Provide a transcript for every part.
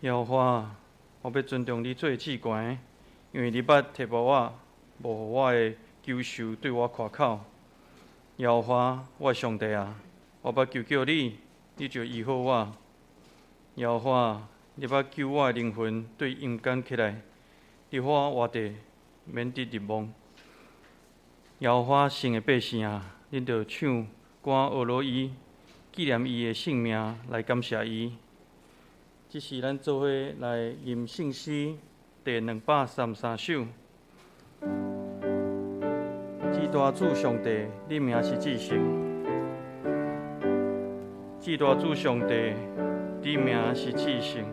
耶和華，我欲尊重你做至懸，因為你捌提拔我，無予我的仇仇對我誇口。耶和華，我的上帝啊，我捌求叫你，你就醫好我。耶和華，你捌救我的靈魂對陰間起來，你予我活著，免得入墓。耶和華神的百姓啊，恁著唱歌呵咾伊，紀念伊的聖名來感謝伊。這是咱做伙來吟聖詩第233首。至大主上帝，你名是至聖。至大主上帝，你名是至聖。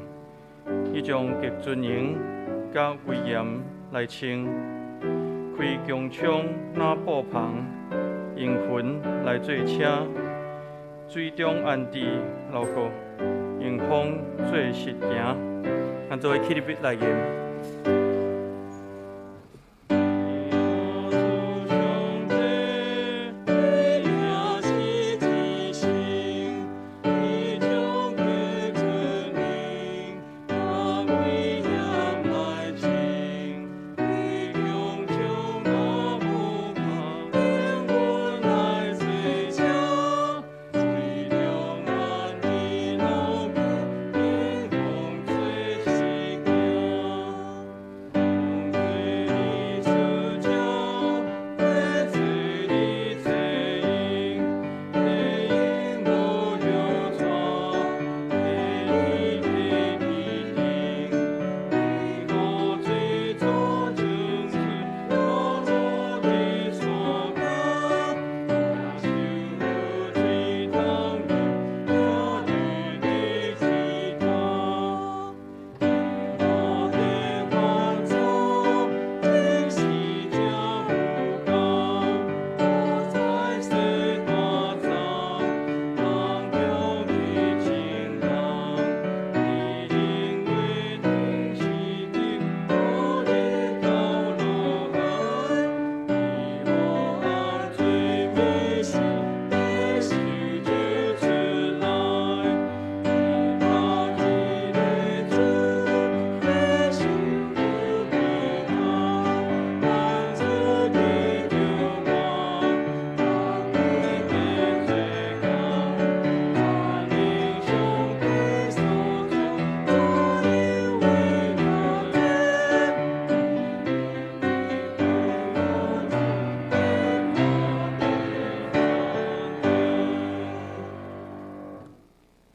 你將極尊榮佮威嚴來穿，開穹蒼若布篷，用雲來做車，水中安置樓閣，用風做席行。咱做伙起立來吟。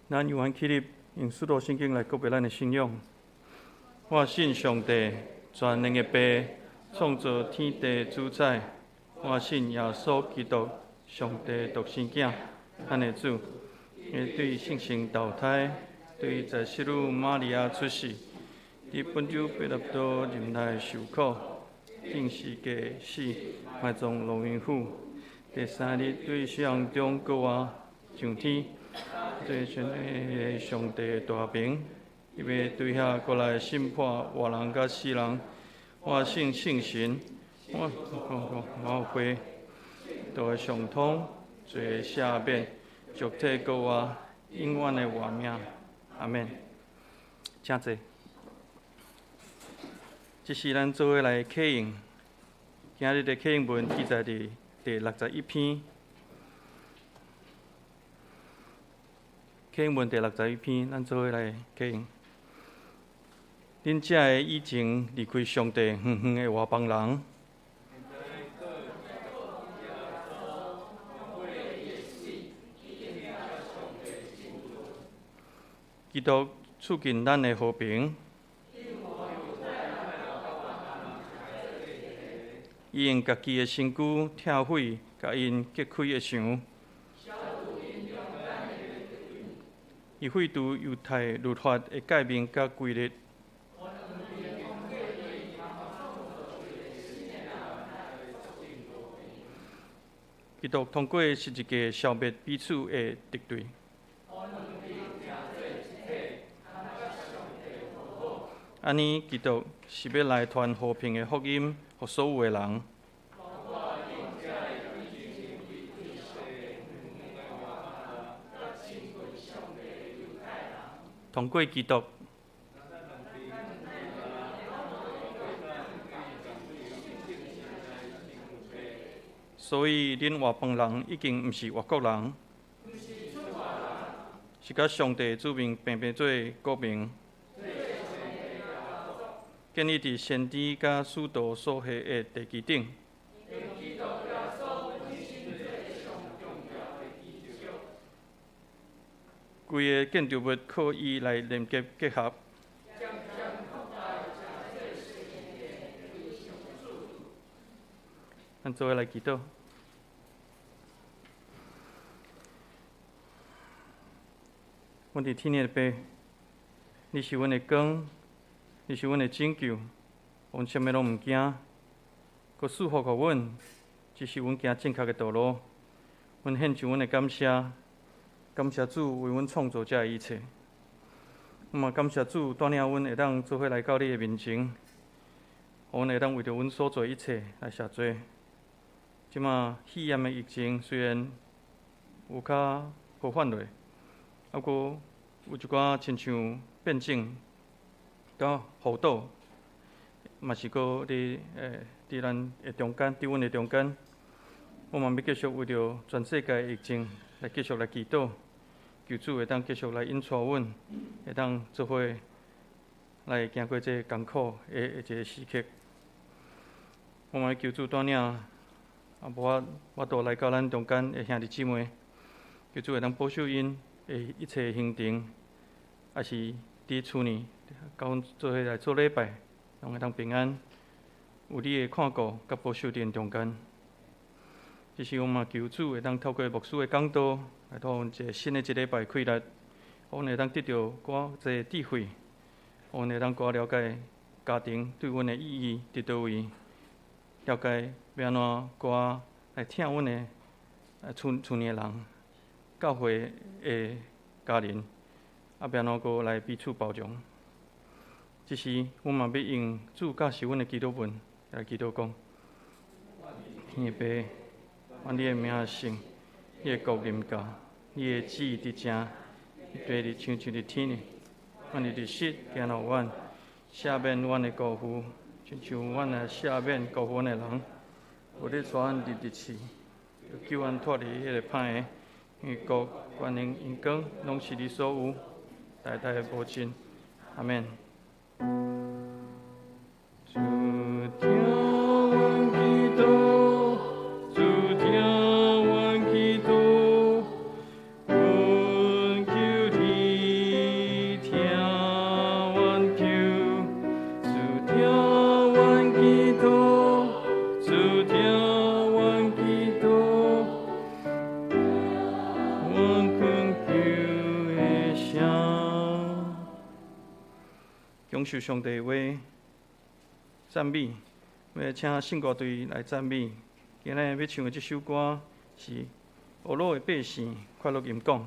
咱猶還起立，用使徒信經來告白咱的信仰。我信上帝，全能的父，創造天地主宰。我信耶穌基督，上帝獨生囝，咱的主。伊對聖神投胎，對在聖女瑪利亞出世，佇本丟彼拉多忍耐受苦，釘十架死，埋葬落陰府。第三日對死人中復活，上天。坐全能的上帝大爿，伊欲對遐閣來審判活人佮死人。我信聖神，我我會道的相通，罪的赦免，肉體復活，永遠的活命。阿們。請坐。這是咱做伙來啟應。今日的啟應文記載佇第61篇。啟應文第61篇，咱做伙來啟應。恁這个以前離開上帝遠遠的外邦人，基督促進咱的和平，伊用家己的身軀拆毀共𪜶隔開的牆。伊廢除猶太律法的誡命佮規律。基督通過十字架消滅彼此的敵對。按呢，基督是欲來傳和平的福音，予所有的人。通過基督，所以恁外邦人已經毋是外國人，是佮上帝子民平平做國民，建立佇先知佮使徒所下的地基頂。規个建築物靠伊來連結結合。咱做伙來祈禱。阮佇天的父，你是阮的光，你是阮的拯救，阮啥物攏毋驚。閣賜福予阮，這是阮行正確的道路。阮獻上阮的感謝，感謝主為阮創造這一切。阮嘛感謝主帶領阮會當做伙來到你的面前，予阮會當為著阮所做的一切來謝罪。這馬肺炎的疫情雖然有較和緩落，猶閣有一寡親像變種佮報道，嘛是閣佇咱的中間，佇阮的中間。我嘛欲繼續為著全世界的疫情來繼續來祈禱，求主會當繼續來引帶阮，會當做伙來行過這個艱苦的一個時刻。我嘛欲求主帶領，無法度來到咱中間的兄弟姊妹，求主會當保守𪜶的一切行程，抑是佇厝內佮阮做伙來做禮拜，攏會當平安，有你的看顧佮保守佇𪜶中間。這是阮嘛求主會當透過牧師的講道，來予阮一個新的一禮拜氣力，予阮會當得著較濟智慧，予阮會當較了解家庭對阮的意義佇佗位，了解欲按怎較來疼阮的厝內的人、教會的家人，欲按怎閣來彼此包容。這時，阮嘛欲用主教示阮的祈禱文來祈禱講：天的父，願你的名聖，你的國臨到，你的旨意佇正，佇地親像佇天呢。願你日時行予阮，赦免阮的辜負，親像阮也赦免辜負阮的人。無你帶阮入入試，救阮脫離彼个歹的，因為國、權能、榮光，攏是你所有，代代無盡。阿們。主聽阮祈禱，主聽阮祈禱，阮求你聽阮求，主聽阮祈禱，主聽阮祈禱，阮懇求的聲。享受上帝話讚美，欲請聖歌隊來讚美。今日欲唱的這首歌是《呵咾的百姓快樂吟講》。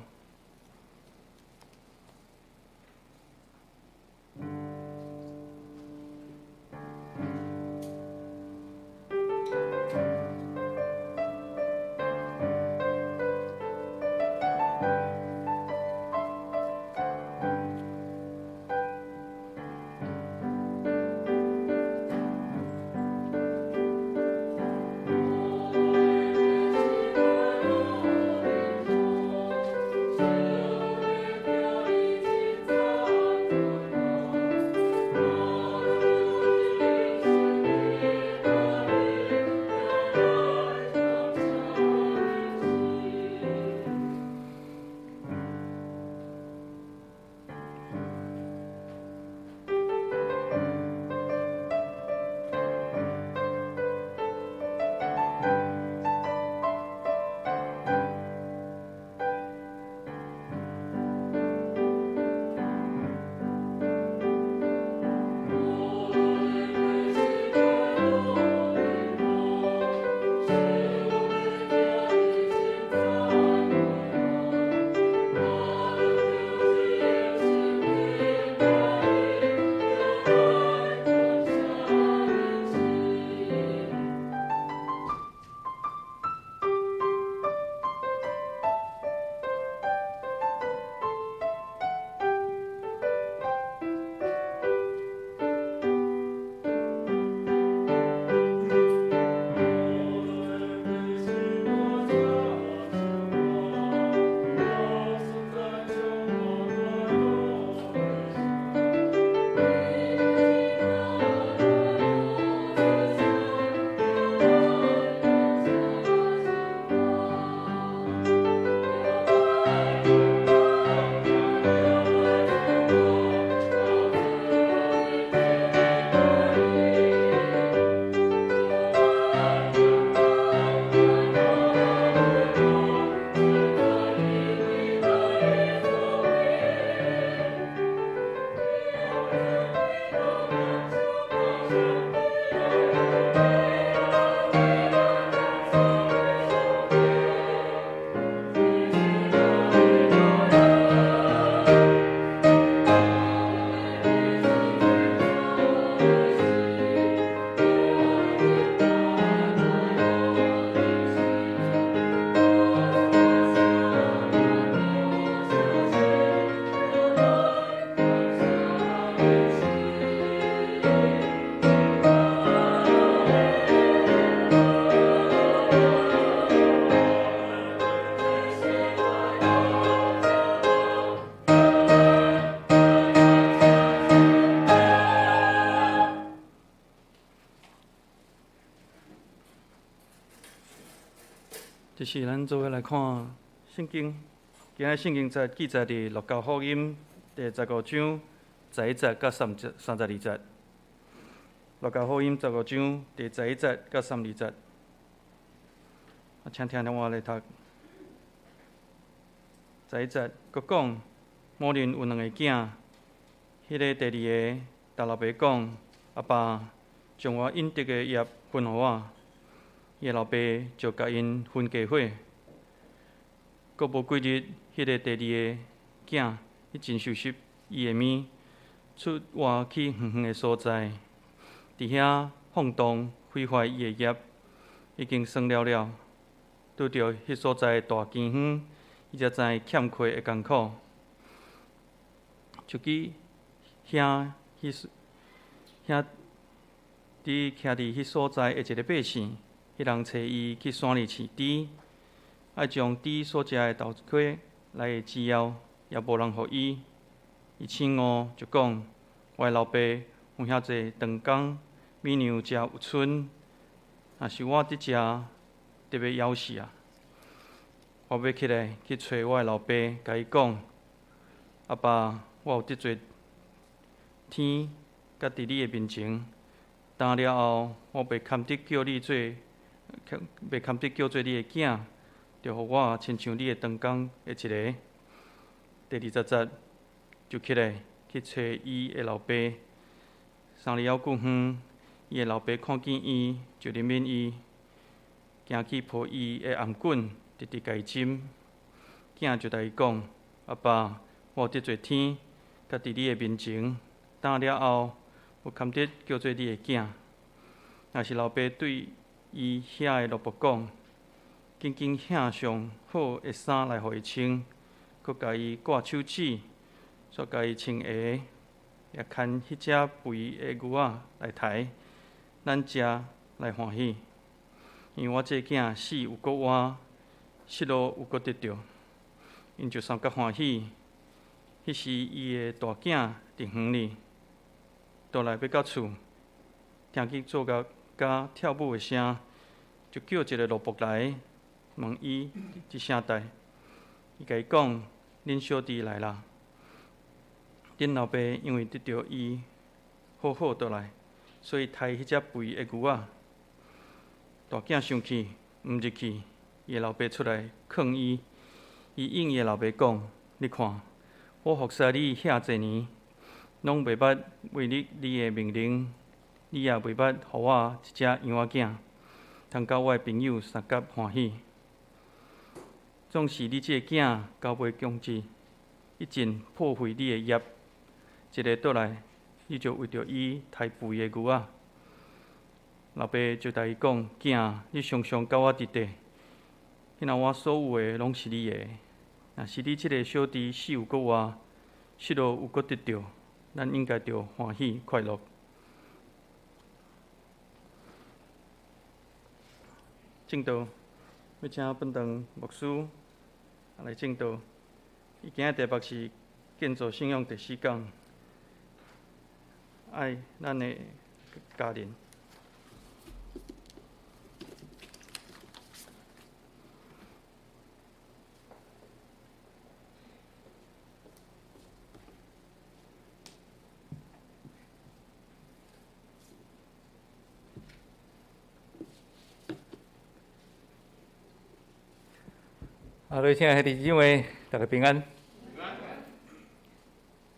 這是咱做伙來看聖經，今日聖經節記載佇路加福音第15章11節佮32節。路加福音十五章第11節佮32節。請聽聽我來讀。十一節，閣講，某人有兩个囝，彼个第二个共老爸講：阿爸，將我應得的業分予我。伊的老爸就共𪜶分家伙。閣無幾日，彼个第二个囝，伊真收拾伊的物，出外去遠遠的所在，佇遐放蕩毀壞伊的業，已經算了了。拄著彼所在大饑荒，伊才知欠缺的艱苦，就去遐彼遐佇徛佇彼所在的一个百姓，彼人揣伊去山裡飼豬，愛將豬所食的豆稞來的時候，也無人予伊。伊醒悟就講：我的老爸有遐濟長工，米糧誠有賰，若是我佇遮得欲枵死啊！我欲起來去揣我的老爸，共伊講：阿爸，我有得罪天，佮佇你的面前。今了後，我袂堪得叫你做，袂堪得叫做你的囝，就予我親像你的長工的一个。第20節就起來去揣伊的老爸。送離猶久遠，伊的老爸看見伊，就憐憫伊，行去抱伊的頷頸，直直共伊親。囝就共伊講：阿爸，我有得罪天，佮佇你的面前。今了後，無堪得叫做你的囝。若是老爸對伊遐的奴僕講：緊緊獻上好的衫來予伊穿，閣共伊掛手指，煞共伊穿鞋，也牽彼隻肥的牛仔來刣，咱食來歡喜。因為我這囝死又閣活，失落又閣得著，𪜶就相佮歡喜。彼時伊的大囝佇園裡，倒來欲到厝，聽見奏樂佮跳舞的聲，就叫一个奴僕來問伊這啥代。伊共伊講：恁小弟來啦，恁老爸因為得著伊好好倒來，所以刣彼隻肥的牛仔。大囝生氣，毋入去，伊的老爸出來勸伊，伊應伊的老爸講：你看，我服侍你遐濟年，攏袂捌違逆你的命令，你也袂捌予我一隻羊仔囝，通佮我的朋友相佮歡喜。總是你這个囝交袂強制，一陣破壞你的業，一个倒來，你就為著伊刣肥的牛仔。老爸就共伊講：囝，你常常佮我佇佇，彼若我所有的攏是你的。若是你這个小弟死又閣活，失落又閣得著，咱應該著歡喜快樂。證道，欲請本堂牧師來證道。伊今日題目是建造信仰第四講，愛咱的家人。啊，各位親愛的弟兄姊妹，大家平安。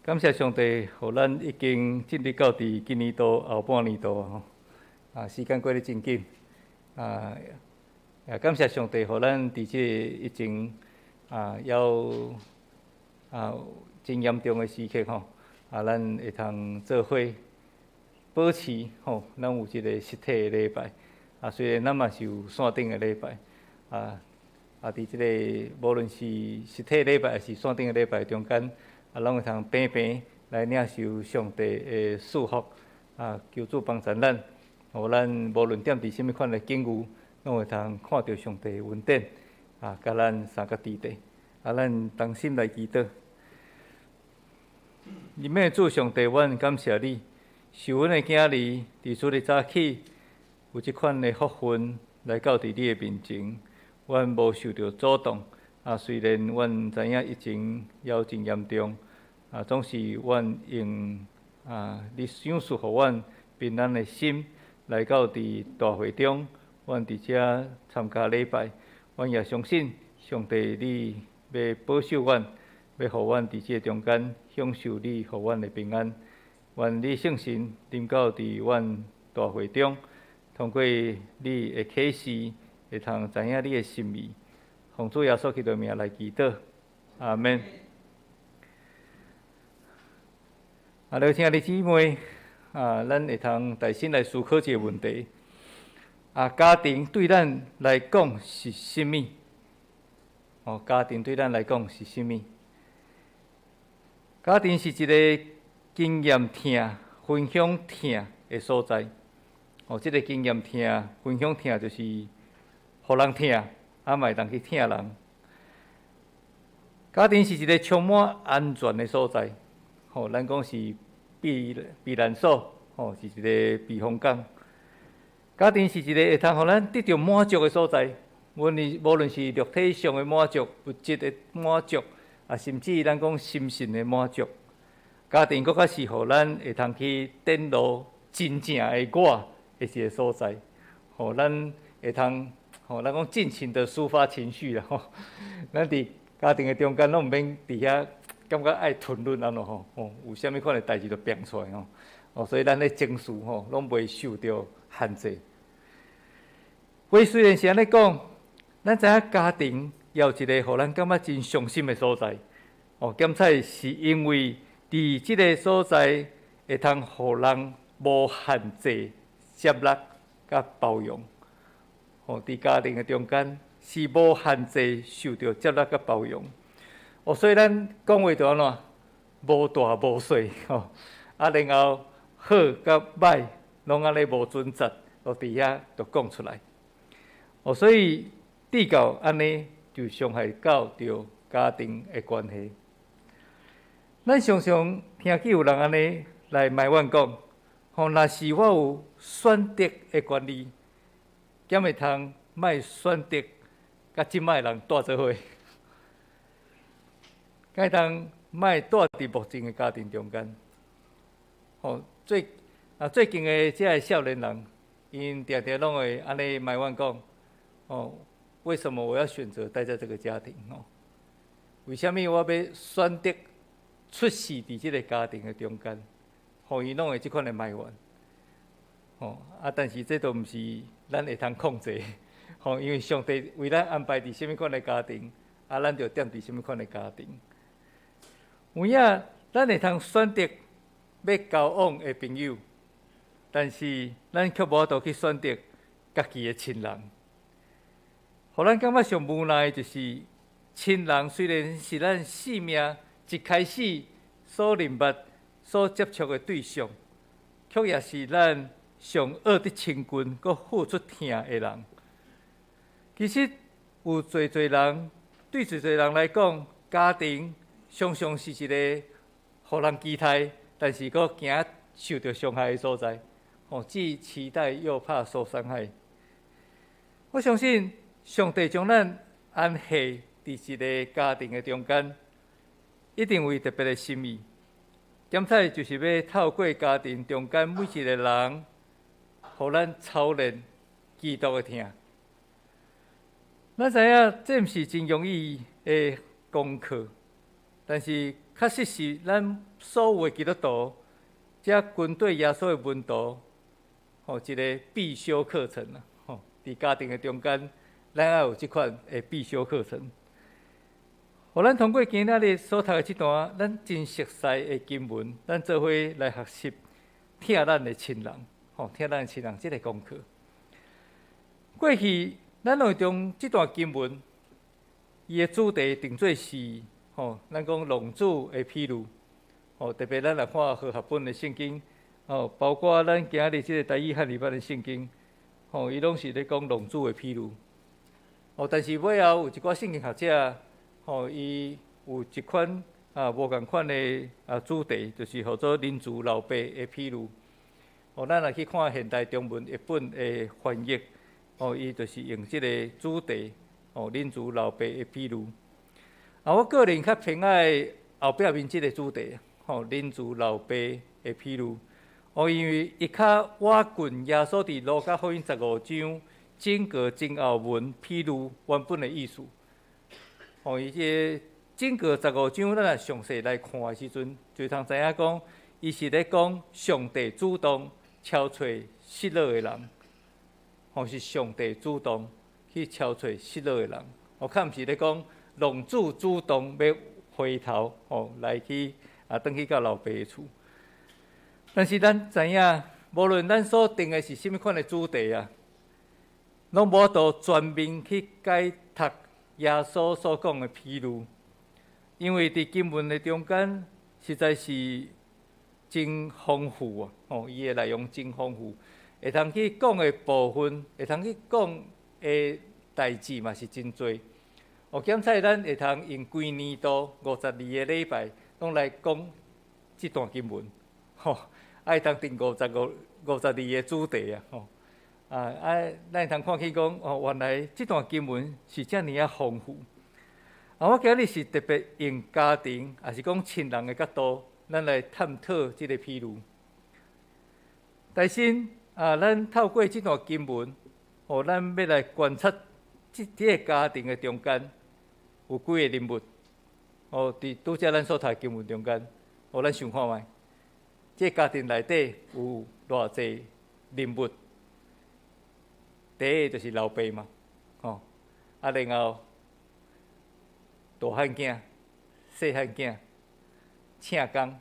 感謝上帝，予咱已經進入到佇今年度後半年度吼，啊，時間過得真緊。啊，也感謝上帝，予咱佇這個疫情啊，猶啊真嚴重的時刻吼，啊，咱會通做伙保持吼，咱有這個實體的禮拜。啊，雖然咱嘛是有線頂的禮拜，啊。啊！佇這个無論是實體禮拜，抑是線頂的禮拜中間，啊，攏會通平平來領受上帝的祝福。啊，求主幫助咱，予咱無論踮佇啥物款的境遇，攏會通看著上帝的恩典。啊，佮咱相佮佇咧。啊，咱同心來祈禱。憐憫主上帝，阮感謝你，賜阮的囝兒佇主日早起有這款的福分來到佇你的面前。阮無受著阻擋。啊，雖然阮知影疫情猶真嚴重，啊，總是阮用啊，你賞賜予阮平安的心來到佇大會中，阮佇遮參加禮拜，阮也相信上帝你欲保守阮，欲予阮佇這中間享受你予阮的平安。願你聖神臨到佇阮大會中，通過你的啟示，會通知影你的心意。奉主耶穌基督名來祈禱，阿門。啊，各位親愛的姊妹，啊，咱會通大聲來思考一个問題。啊，家庭對咱來講是啥物？哦，家庭對咱來講是啥物？家庭是一个經驗疼、分享疼的所在。哦，這个經驗疼、分享疼，就是予人疼，啊，嘛會當去疼人。家庭是一个充滿安全的所在。吼，咱講是避難所，吼，是一个避風港。家庭是一个會通予咱得著滿足的所在。無論是肉體上的滿足、物質的滿足，啊，甚至咱講心神的滿足。家庭閣較是予咱會通去展露真正的我的一个所在，予咱會通，予咱講盡情的抒發情緒啦吼。咱佇家庭的中間，攏毋免佇遐感覺愛吞忍按怎吼，吼，有啥物款的代誌就變出來吼。哦，所以咱的情緒吼，攏袂受著限制。話雖然是按呢講，咱知影家庭也有一個予咱感覺真傷心的所在。哦，兼且是因為佇這个所在會通予人無限制接納佮包容。哦，佇家庭的中間是無限制受著接納佮包容。哦，所以咱講話就按怎，無大無細吼，啊，然後好佮歹攏按呢無準則，都佇遐就講出來。哦，所以至到按呢就傷害到著家庭的關係。咱常常聽見有人按呢來埋怨講，吼，若是我有選擇的權利，敢會通莫選擇佮這擺的人蹛做伙？敢會通莫蹛佇目前的家庭中間？吼，最近的這个少年人，𪜶定定攏會按呢埋怨講，哦，為什麼我要選擇待在這個家庭？吼，為啥物我欲選擇出世佇這个家庭的中間？予伊攏會這款的埋怨，吼啊！但是這都毋是咱會通控制，吼，因為上帝為咱安排佇啥物款的家庭，啊，咱就踮佇啥物款的家庭。有影，咱會通選擇欲交往的朋友，但是咱卻無法度去選擇家己的親人。予咱感覺上無奈的就是，親人雖然是咱生命一開始所認捌、所接觸的對象，卻也是咱上愛得親近、閣付出疼的人。其實有濟濟人，對濟濟人來講，家庭常常是一個予人期待，但是閣驚受著傷害的所在。哦，既期待又怕受傷害。我相信上帝將咱安下佇一个家庭的中間，一定有特別的心意。兼且就是欲透過家庭中間每一个人，予咱操練基督的疼。咱知影這毋是真容易的功課，但是確實是咱所有的基督徒，這跟隨耶穌的門徒，吼，一个必修課程啊！吼，佇家庭的中間，咱愛有這款的必修課程。予咱通過今仔日所讀的這段，咱真熟悉的經文，咱做伙來學習疼咱的親人，吼，疼咱的親人這个功課。過去咱會將這段經文，伊的主題定做是，吼，咱講浪子的譬喻，吼，特別咱來看和合本的聖經，吼，包括咱今日這个台語漢語版的聖經，吼，伊攏是咧講浪子的譬喻。哦，但是尾後有一寡聖經學者，吼，伊有一款啊無仝款的啊主題，就是號做仁慈老爸的譬喻。哦，咱來去看現代中文譯本的翻譯，哦，伊就是用這个主題哦，仁慈老爸的比喻。啊，我個人較偏愛後壁面這个主題，吼，仁慈老爸的比喻。哦，因為伊較倚近耶穌佇路加福音15章整個前後文比喻原本的意思。哦，伊這个整個十五章，咱若詳細來看的時陣，就通知影講，伊是咧講上帝主動敲揣失落的人，吼，是上帝主動去敲揣失落的人。哦，較毋是咧講浪子主動欲回頭，吼，來去啊，轉去到老爸的厝。但是咱知影，無論咱所定的是啥物款的主題啊，攏無法度全面去解讀耶穌所講的比喻，因為佇經文的中間，實在是真豐富啊！吼，伊的內容真豐富，會通去講的部分，會通去講的代誌嘛是真濟。哦，檢採咱會通用規年度52個禮拜，攏來講這段經文，吼，啊會通定52個主題啊，吼。啊，咱會通看見講，哦，原來這段經文是遮爾仔豐富。啊，我今日是特別用家庭，抑是講親人的角度，咱來探討這个比喻。但是啊，咱透過這段經文，哦，咱欲來觀察這个家庭的中間有幾個人物。哦，佇拄才咱所讀經文中間，哦，咱想看覓，這个家庭內底有偌濟人物？第一个就是老爸嘛，吼，啊，然後大漢囝、細漢囝、請工、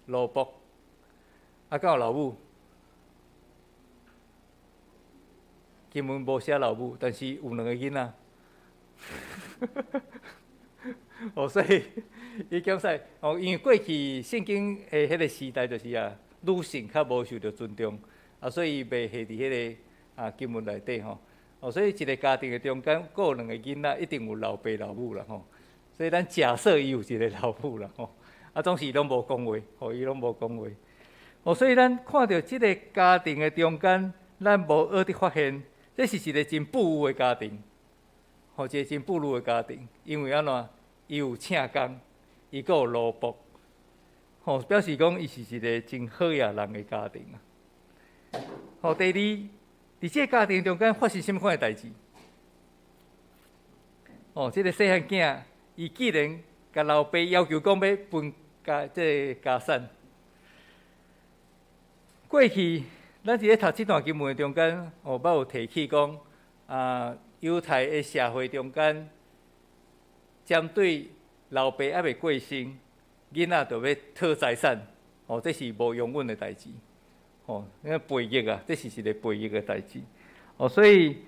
奴僕，啊，敢有老母？經文無寫老母，但是有兩个囡仔。哦，所以伊講說，哦，因為過去聖經的彼个時代就是啊，女性較無受著尊重，啊，所以袂寫佇彼个經文內底吼。哦，所以一个家庭的中間，閣有兩个囡仔，一定有老爸老母啦吼。所以咱假設伊有一个老母啦吼，啊，總是伊攏無講話，吼，伊攏無講話。哦，所以咱看著這个家庭的中間，咱無學得發現，這是一个真富有的家庭，吼，一个真富裕的家庭，因為按怎？伊有請工，伊閣有奴僕，吼，表示講伊是一个真好額人的家庭啊。吼，第二，佇這个家庭中間發生啥物款的代誌？哦，這个細漢囝，伊既然共老爸要求講欲分家這个家產，過去咱佇咧讀這段經文的中間，哦，捌有提起講，啊，猶太的社會中間，針對老爸猶未過身，囡仔就欲討財產，哦，這是無容忍的代誌，哦，那個背逆啊，這是一個背逆的代誌，哦，所以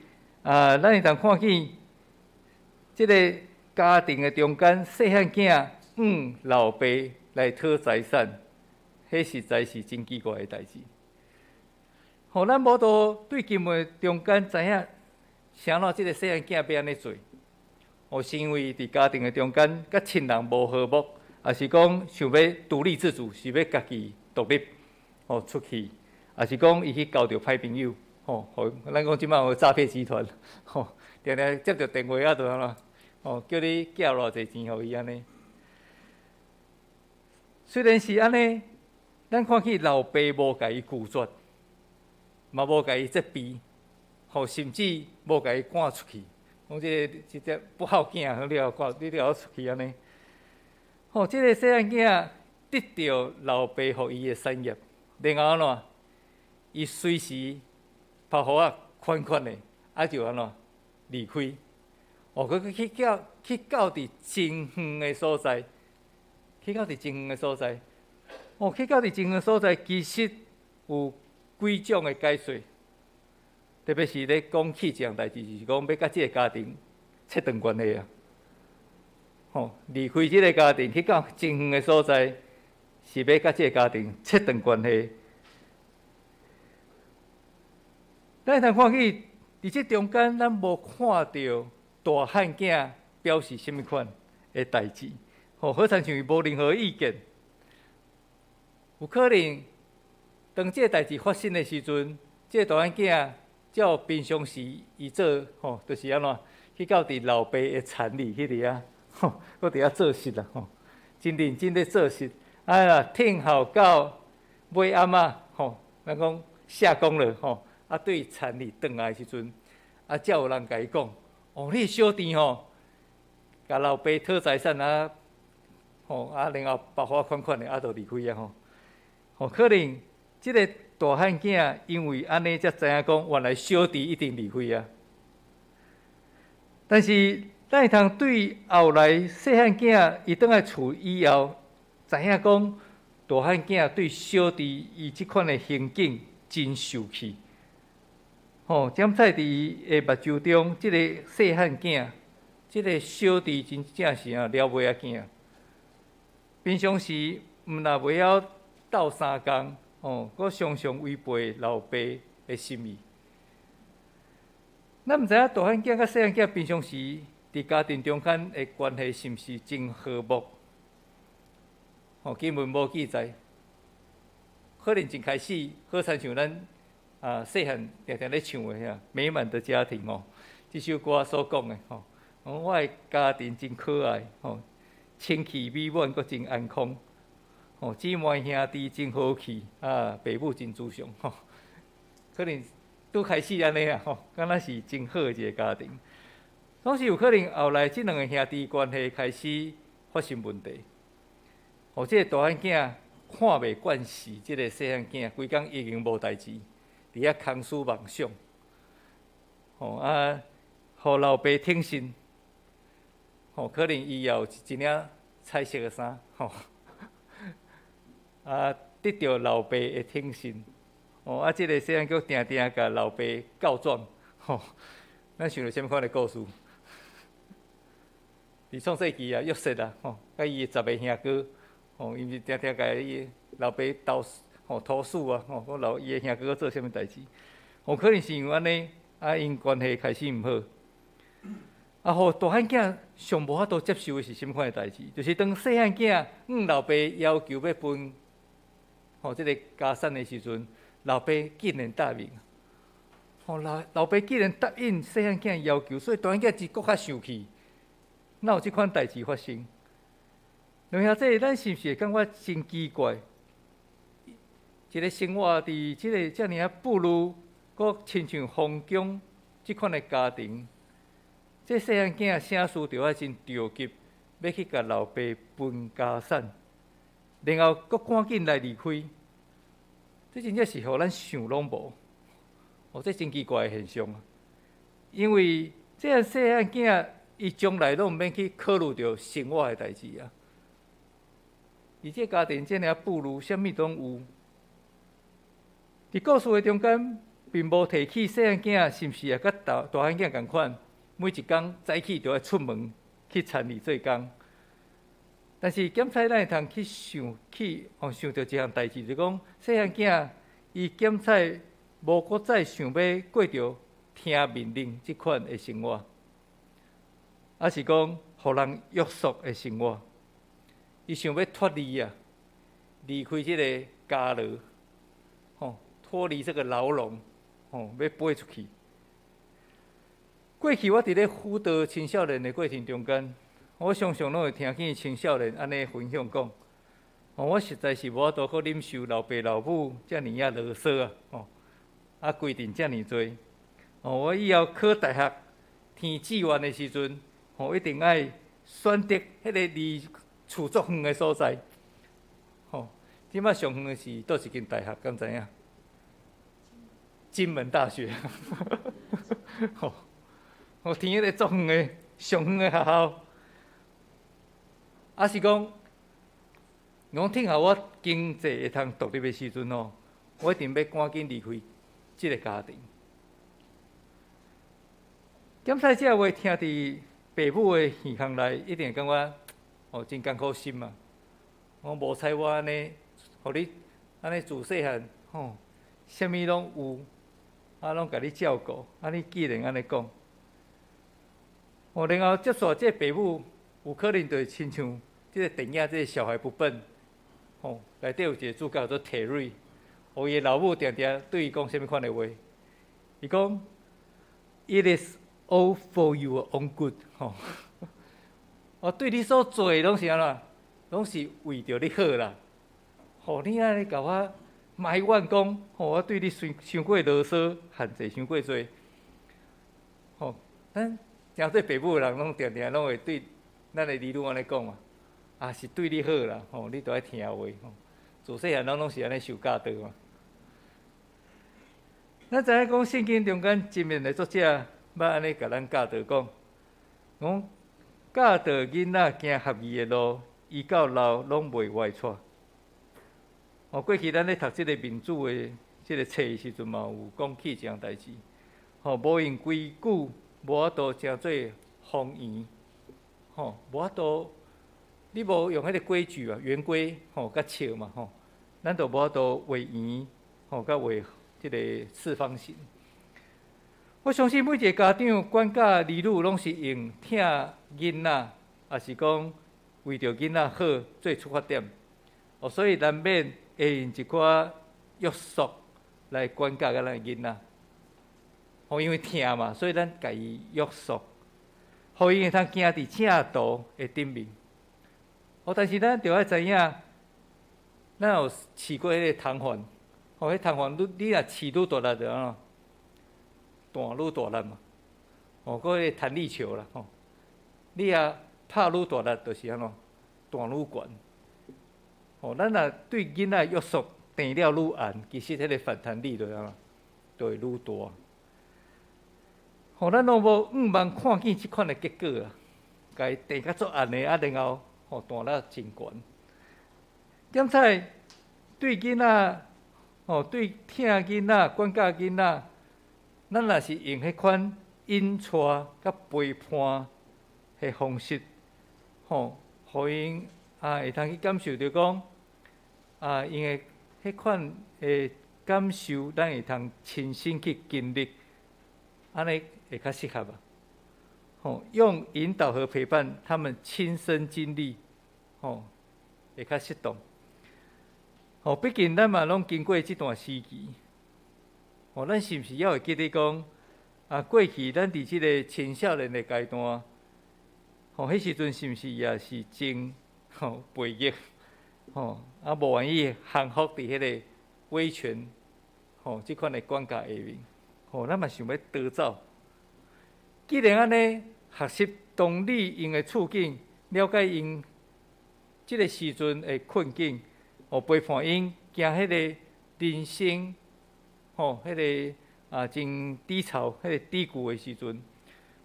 啊，咱會當看見這个家庭的中間，細漢囝向老爸來討財產，彼實在是真奇怪的代誌。吼，咱無都對經文中間知影，啥怎這个細漢囝欲按呢做？哦，是因為佇家庭的中間，佮親人無和睦，抑是講想欲獨立自主，是欲家己獨立，哦出去，抑是講伊去交著歹朋友，吼，予咱講這擺有詐騙集團，吼，定定接著電話啊，就按怎，吼，叫你寄偌濟錢予伊按呢。雖然是按呢，咱看見老爸無共伊拒絕，嘛無共伊責備，吼，甚至無共伊趕出去。講這个這個不孝囝，你予趕，你予我出去按呢。吼，這个細漢囝得著老爸予伊的產業，然後按怎？伊隨時包袱仔寬寬的，啊就按怎離開。哦，閣去到佇真遠的所在，去到佇真遠的所在。哦，去到佇真遠的所在，其實有幾種的解說。特別是咧講起這項代誌，就是講欲佮這个家庭切斷關係啊！吼，離開這个家庭去到真遠的所在，是欲佮這个家庭切斷關係。咱會通看見，佇這中間，咱無看著大漢囝表示啥物款的代誌，吼，好親像伊無任何意見。有可能當這个代誌發生的時陣，這个大漢囝照平常時伊做，吼，就是按怎，去到佇老爸的田裡彼裡啊，吼，閣佇遐做事啦，吼，真認真咧做事。啊，若聽候到尾暗啊，吼，咱講下工了，吼，啊，對田裡轉來的時陣，啊，才有人共伊講，哦，你小弟吼，共老爸討財產啊，吼，啊，然後包袱款款的啊，就離開啊，吼，吼，可能這个大漢囝因為按呢才知影講，原來小弟已經離開啊。但是咱會通對後來細漢囝伊轉來厝以後，知影講大漢囝對小弟伊這款的行徑真受氣。吼，檢採佇伊的目睭中，這个細漢囝，這个小弟真正是啊了尾仔囝。平常時毋但袂曉鬥相共，吼，閣常常違背老爸的心意。咱毋知影大漢囝佮細漢囝平常時佇家庭中間的關係是毋是真和睦？吼，經文無記載，可能一開始好親像咱啊細漢定定咧唱的遐美滿的家庭吼，這首歌所講的吼，我的家庭真可愛吼，清氣美滿閣真安康，吼，姊妹兄弟真和氣啊，爸母真慈祥吼，可能拄開始按呢啊吼，敢若是真好的一個家庭。總是有可能後來這兩个兄弟關係開始發生問題。哦，這個大漢囝看袂慣勢，這個細漢囝規工已經無代誌，佇遐空思妄想。吼啊，予老爸挺身。吼，可能伊也有一領彩色的衫，吼，啊，得著老爸的挺身。哦，啊，這个細漢閣定定共老爸告狀，吼，咱想著啥物款的故事？佇創世記啊，約瑟啊，吼，佮伊的十个兄哥，吼，伊毋是定定共伊老爸投吼投訴啊，吼，講老伊的兄哥做啥物代誌？吼，可能是因為按呢，啊，𪜶關係開始毋好。啊，予大漢囝上無法度接受的是啥物款的代誌？就是當細漢囝向老爸要求欲分吼這个家產的時陣，老爸竟然答應。吼，老爸竟然答應細漢囝要求，所以大漢囝就閣較生氣。哪有這款代誌發生？兩兄弟，咱是毋是會感覺真奇怪？一个生活佇這个遮爾仔富裕，閣親像皇宮這款的家庭，這細漢囝啥事著愛真著急，欲去共老爸分家產，然後閣趕緊來離開，這真正是予咱想攏無。哦，這真奇怪的現象啊！因為這个細漢囝，伊將來攏毋免去考慮著生活的代誌啊。伊這家庭遮爾仔富裕，啥物攏有。佇故事的中間，並無提起細漢囝是毋是也佮大大漢囝仝款，每一工早起就愛出門去田裡做工。但是檢採咱會通去想去哦，想著一項代誌，就講細漢囝伊檢採無閣再想欲過著聽命令這款的生活，抑是講予人約束的生活，伊想欲脫離啊，離開這个監牢，吼，脫離這个牢籠，吼，欲飛出去。過去我佇咧輔導青少年的過程中間，我常常攏會聽見青少年按呢分享講，哦，我實在是無法度閣忍受老爸老母遮爾仔囉嗦啊，吼，啊規定遮爾濟，哦，我以後考大學填志願的時陣，吼，一定愛選擇彼个離厝足遠的所在，吼，這擺上遠的是佗一間大學，敢知影？金門大學，吼，我填彼个足遠的、上遠的學校，抑是講，講聽候我經濟會通獨立的時陣吼，我一定欲趕緊離開這个家庭。檢採這話聽佇爸母的耳孔內，一定會感覺哦真艱苦心啊！我無彩我按呢，予你按呢自細漢吼，啥物攏有，啊攏共你照顧，啊你竟然按呢講，哦，然後接續這爸母有可能就會親像這个電影這个小孩不笨，吼，內底有一个主角叫做 Terry，哦，伊的老母定定對伊講啥物款的話？伊講，It is All for your own good，吼！我對你所做的攏是按怎？攏是為著你好啦。吼，你按呢共我埋怨講，吼，我對你傷傷過囉嗦，限制傷過濟。吼，咱誠濟爸母的人攏定定攏會對咱的兒女按呢講嘛，啊是對你好啦，吼，你著愛聽話吼。自細漢咱攏是按呢受教導嘛。咱知影講聖經中間箴言的作者捌按呢共咱教導講，講教導囡仔行合宜的路，伊到老攏袂歪跙。哦，過去咱咧讀這個民主的這個冊的時陣嘛，有講起這項代誌。吼，無用規矩，無法度成做方圓。吼，無法度，你無用彼個規矩啊，圓規吼，佮尺嘛吼，咱就無法度畫圓，吼，佮畫這個四方形。我相信每一個家長管教兒女，攏是用疼囡仔，抑是講為著囡仔好做出發點。哦，所以難免會用一寡約束來管教咱的囡仔。哦，因為疼嘛，所以咱共伊約束，予𪜶會通行佇正途的頂面。哦，但是咱著愛知影，咱有飼過彼個銅環，哦，彼銅環你若飼愈大力就按怎彈愈大力嘛。哦，閣彼個彈力球啦，吼，你若拍愈大力，就是按怎彈愈懸。哦，咱若對囡仔約束定了愈嚴，其實彼個反彈力就按怎，就會愈大。吼，咱攏無向望看見這款的結果啊，共伊定較足嚴的，啊，然後吼彈了真懸。點解對囡仔，吼對疼囡仔、管教囡仔，咱若是用彼款引帶佮陪伴的方式，吼，予𪜶啊會通去感受著講，啊，𪜶的彼款的感受，咱會通親身去經歷，按呢會較適合啊。吼，用引導和陪伴，他們親身經歷，吼，會較適當。吼，畢竟咱嘛攏經過這段時期，吼，咱是毋是猶會記得講，啊，過去咱佇這個青少年的階段，吼，彼時陣是毋是也是真吼叛逆，吼，啊，無願意降服佇彼個威權，吼，這款的管教下面，吼，咱嘛想欲逃走。既然按呢，學習同理𪜶的處境，了解𪜶這個時陣的困境，哦，陪伴𪜶行彼個人生，吼，彼個啊真低潮、彼個低谷的時陣，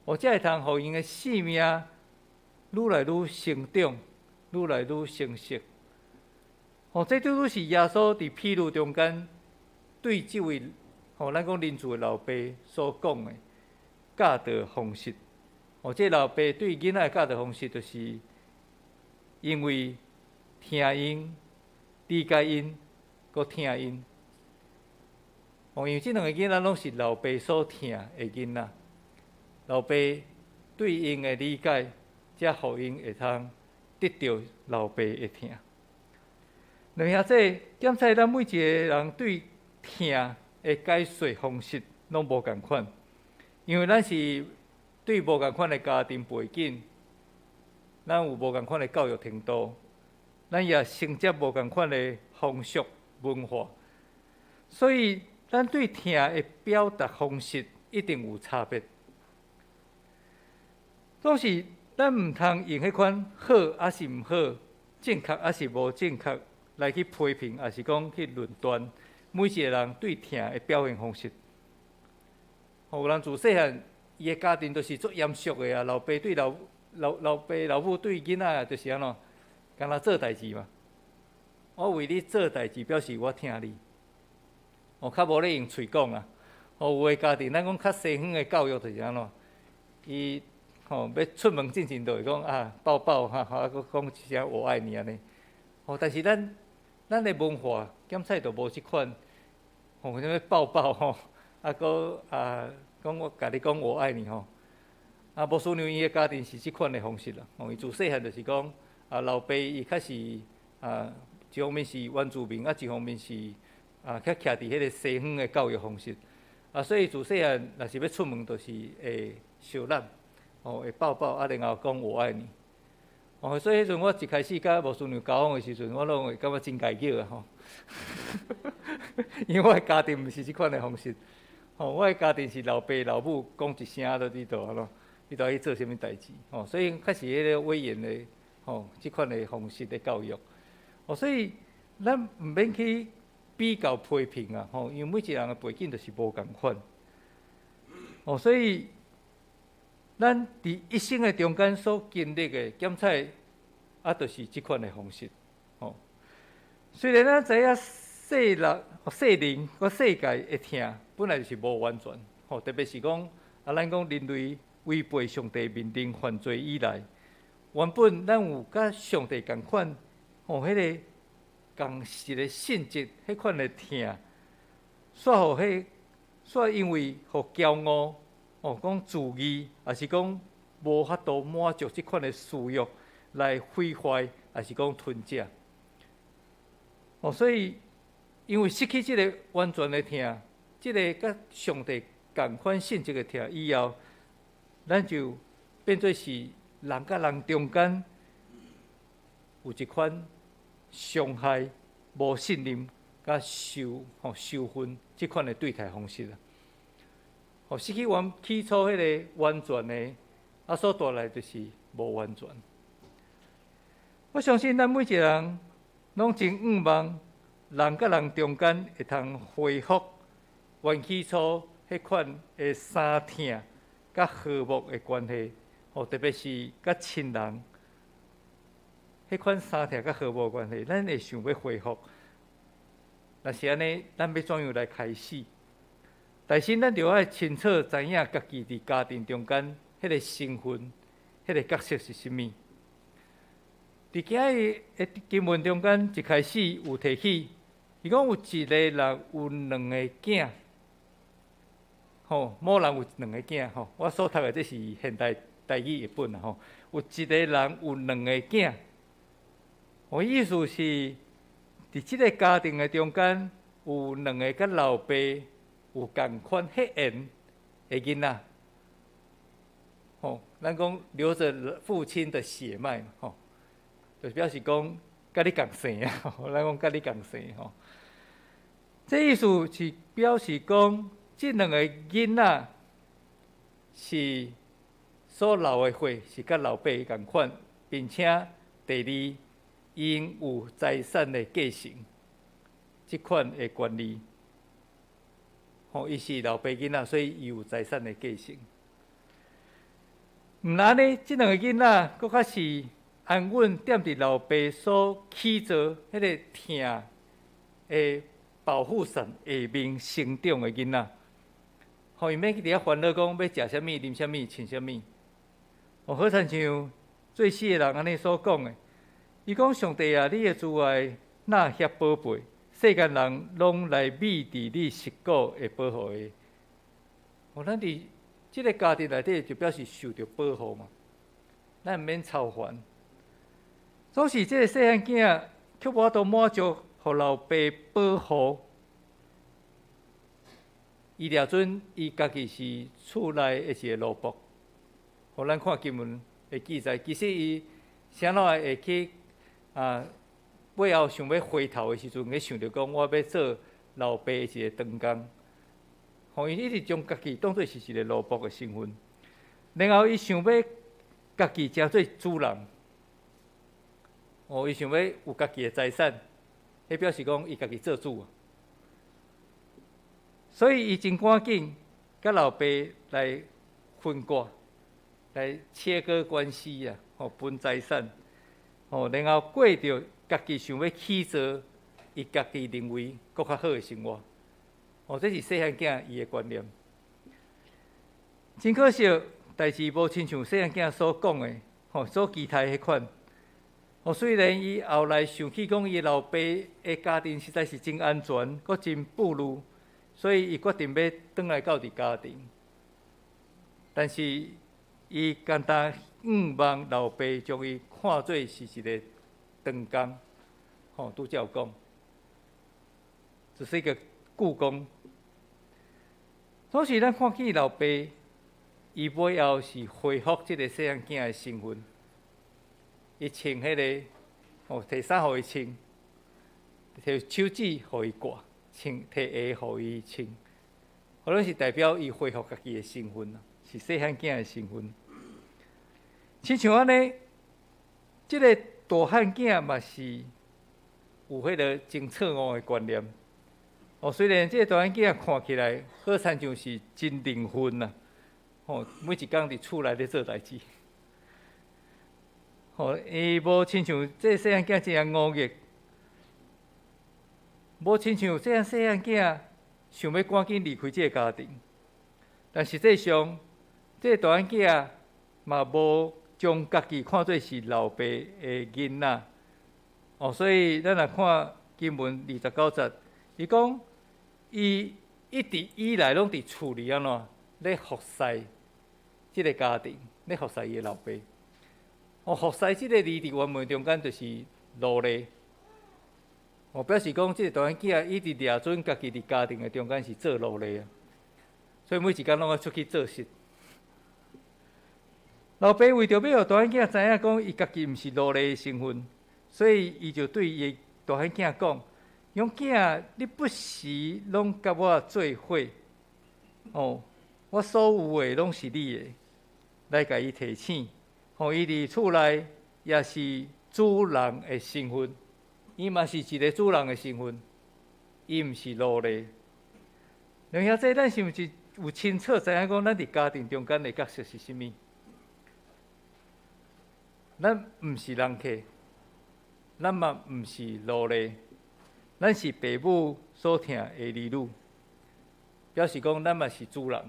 哦，才會通予𪜶的生命愈來愈成長，愈來愈成熟。哦，這拄拄是耶穌佇譬喻中間對這位吼，咱講恁厝的老爸所講的教導方式。哦，這個老爸對囡仔的教導方式，就是因為聽𪜶、理解𪜶、閣疼𪜶。哦，因為這兩个囡仔攏是老爸所疼的囡仔，老爸對𪜶的理解，才予𪜶會通得著老爸的疼。兩兄弟，檢查咱每一個人對疼的解說方式攏無仝款，因為咱是對無仝款的家庭背景，咱有無仝款的教育程度，咱也承接無仝款的風俗文化，所以咱對疼的表達方式一定有差別。總是咱毋通用彼款好抑是毋好，正確抑是無正確來去批評，抑是講去論斷每一個人對疼的表現方式。有人自細漢，伊的家庭都是足嚴肅的啊，老爸對老老老爸老母對囡仔就是按怎，敢若做代誌嘛。我為你做代誌，表示我疼你。哦，較無咧用喙講啊。哦，有的家庭，咱講較西方的教育就是按怎，伊吼欲出門進前就會講啊抱抱哈，哈，閣講一聲我愛你按呢。哦，但是咱的文化檢採就無這款，吼，啥物抱抱吼，啊，閣啊講我共你講我愛你吼。啊，牧師娘伊的家庭是這款的方式啦。吼，伊自細漢就是講啊，老爸伊較是啊，一方面是原住民，啊，一方面是啊，較徛佇彼個西方的教育方式。啊，所以自細漢若是欲出門，就是會相攬，哦，會抱抱，啊，然後講我愛你。哦，所以彼陣我一開始佮牧師娘交往的時陣，我攏會感覺真礙叫啊吼，因為我的家庭毋是這款的方式，吼，我的家庭是老爸老母講一聲就佇度啊咯，你著去做啥物代誌，吼，所以較是彼個威嚴的，吼，這款的方式的教育，哦，所以咱毋免去比較批評啊，吼，因為每一個人的背景就是無仝款，哦，所以咱佇一生的中間所經歷的檢採，啊，就是這款的方式，吼。雖然咱知影世人、世人佮世界的疼本來就是無完全，吼，特別是講啊，咱講人類違背上帝命令犯罪以來，原本咱有佮上帝仝款，吼，彼個仝實的性質，彼款的疼，煞予彼煞因為予驕傲。哦，講自義，抑是講無法度滿足這款的私欲來毀壞，抑是講吞食。哦，所以因為失去這个完全的疼，這个佮上帝仝款性質的疼以後，咱就變做是人佮人中間有一款傷害、無信任、佮仇吼仇恨這款的對待方式啦。哦，失去原起初彼个完全的，啊，所帶來就是無完全。我相信咱每一個人攏真向望人佮人中間會通恢復原起初彼款的相疼佮和睦的關係。哦，特別是佮親人彼款相疼佮和睦的關係，咱會想欲恢復。若是按呢，咱欲怎樣來開始？但是咱著愛清楚知影家己佇家庭中間彼个身份、彼个角色是啥物。佇今日的經文中間，一開始有提起，伊講有一个人有兩個囝，吼，某人有兩個囝，吼。我所讀的這是現代台語譯本啦，吼。有一个人有兩個囝，我意思是，佇這个家庭的中間有兩个佮老爸有仝款血緣的囡仔，吼，咱講流著父親的血脈，吼，就表示講佮你仝姓啊，咱講佮你仝姓吼。這意思是表示講，這兩个囡仔是所流的血是佮老爸仝款，並且第二，𪜶有財產的繼承，這款的權利。吼，伊是老爸囡仔，所以伊有財產的繼承。毋但按呢，這兩个囡仔閣較是安穩踮佇老爸所起造彼个疼的保護傘下面成長的囡仔。吼，伊免去佇遐煩惱講欲食啥物、啉啥物、穿啥物。哦，好親像做詩的人按呢所講的，伊講上帝啊，你的慈愛若遐寶貝，世間人攏來覕佇你實古的保護下。哦，咱佇這个家庭內底就表示受著保護嘛，咱毋免操煩。總是這个細漢囝，卻無法度滿足予老爸保護。伊掠準伊家己是厝內的一个奴僕。予咱看經文的記載，其實伊啥怎會去啊？尾後想欲回頭的時陣，去想著講我欲做老爸的一个長工。吼，伊一直將家己當做是一个奴僕的身份，然後伊想欲家己成做主人。哦，伊想欲有家己的財產，彼表示講伊家己做主。所以伊真趕緊佮老爸來分割，來切割關係啊，吼，分財產，吼，然後過著家己想欲起造伊家己認為閣較好的生活。哦，這是細漢囝伊的觀念。真可惜，代誌無親像細漢囝所講的，吼，所期待彼款。哦，雖然伊後來想起講伊老爸的家庭實在是真安全，閣真富裕，所以伊決定欲轉來到佇家庭。但是伊干焦向望老爸將伊看做是一个長工，吼，拄才有講，只是一個僱工。所以咱看見老爸，伊尾後是恢復這个細漢囝的身份，伊穿彼个哦，提衫予伊穿，提手指予伊掛，穿提鞋予伊穿，可能是代表伊恢復家己的身份，是細漢囝的身份。親像按呢，這个大漢囝嘛是有彼个真錯誤的觀念。哦，雖然這个大漢囝看起來好親像是真認份啊，吼，每一工佇厝內咧做代誌。吼，伊無親像這細漢囝這樣忤逆，無親像這樣細漢囝想欲趕緊離開這个家庭。但實際上，這個大漢囝嘛無將家己看做是老爸的囡仔。哦，所以咱若看經文29節，伊講伊一直以來攏佇厝裡按怎咧服侍這个家庭，咧服侍伊的老爸。哦，服侍這个字佇原文中間就是奴隸。哦，表示講這个大漢囝一直掠準家己佇家庭的中間是做奴隸啊，所以每一工攏愛出去做事。老爸為著欲予大漢囝知影講伊家己毋是奴隸的身份，所以伊就對伊大漢囝講：講囝，你不時攏佮我做伙，哦，我所有的攏是你的，來共伊提醒，吼，伊佇厝內也是主人的身份，伊嘛是一个主人的身份，伊毋是奴隸。兩兄弟，咱是毋是有清楚知影講，咱佇家庭中間的角色是啥物？咱毋是人客，咱嘛毋是奴隸，咱是父母所疼的兒女，表示講咱嘛是主人，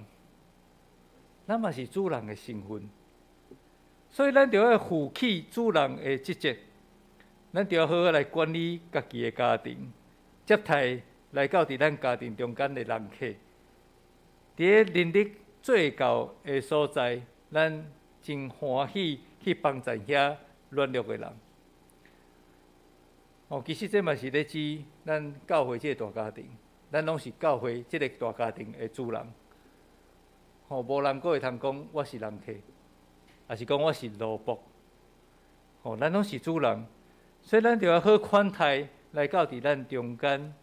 咱嘛是主人的身份，所以咱著愛負起主人的職責，咱著愛好好來管理家己的家庭，接待來到佇咱家庭中間的人客，佇咧人力做到的所在，咱真歡喜去幫助遐軟弱的人。哦，其實這嘛是咧指咱教會這個大家庭，咱攏是教會這個大家庭的主人。吼，無人閣會通講我是人客，抑是講我是奴僕。吼，咱攏是主人，所以咱著愛好款待來到佇咱中間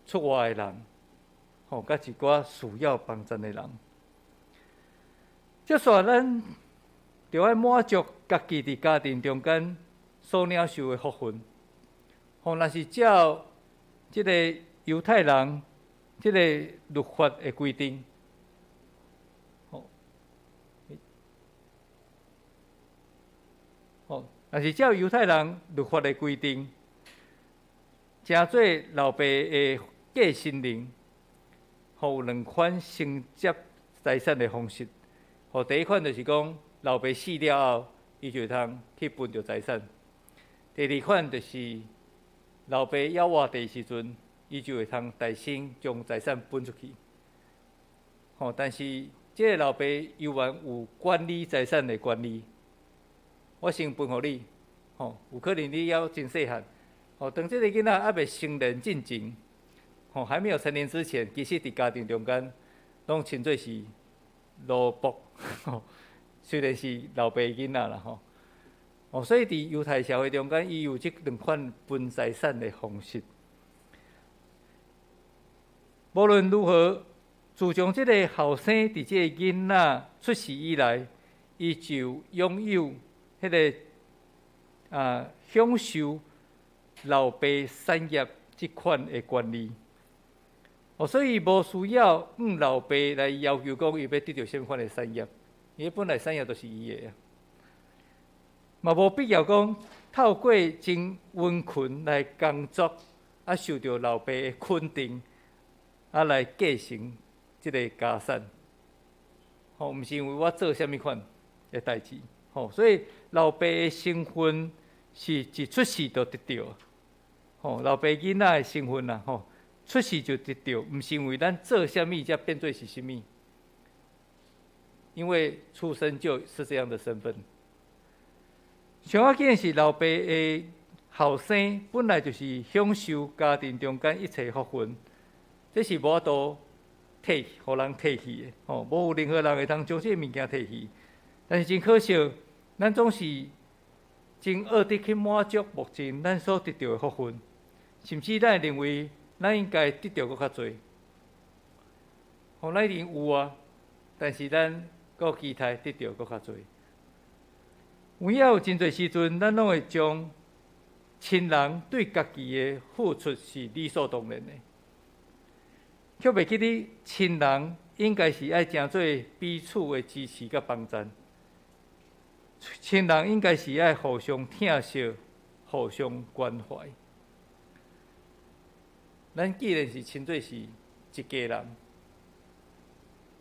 出外的人，吼，佮一寡需要幫助的人。接續咱著愛滿足家己佇家庭中間所領受的福分。吼，若是照這个猶太人這个律法的規定，吼，吼，若是照猶太人律法的規定，成做老爸的繼承人，吼，有兩款承接財產的方式。吼，第一款就是講，老爸死了後，伊就會通去分著財產。第二款就是老爸猶活佇時陣，伊就會通代先將財產分出去。吼，但是這个老爸猶原有管理財產的權利。我先分予你，吼，有可能你猶真細漢。吼，當這个囡仔猶未成年進前，吼，還沒有成年之前，其實佇家庭中間攏稱做是奴僕，吼，雖然是老爸囡仔啦，吼。哦，所以佇猶太社會中間，伊有這兩款分財產的方式。無論如何，自從這个後生佇這个囡仔出世以來，伊就擁有彼个享受老爸產業這款的權利。哦，所以無需要向老爸來要求講伊欲得著啥物款的產業，伊本來產業就是伊的。嘛無必要講透過真殷勤來工作，啊受著老爸的肯定，啊來繼承這个家產。吼，毋是因為我做啥物款的代誌，吼，所以老爸的身份是一出世就得著。吼，老爸囡仔的身份啊，吼，出世就得著，毋是因為咱做啥物才變做是啥物，因為出生就是這樣的身份。上要緊是老爸的後生本來就是享受家庭中間一切福分，這是無法度提，予人提去的，吼，無有任何人會通將這个物件提去。但是真可惜，咱總是真惡得去滿足目前咱所得著的福分，甚至咱會認為咱應該得著閣較濟。吼，咱已經有啊，但是咱閣期待得著閣較濟。有影有真濟時陣，咱攏會將親人對家己的付出是理所當然的，卻袂記得親人應該是愛成做彼此的支持佮幫贊。親人應該是愛互相疼惜、互相關懷。咱既然是稱做是一家人，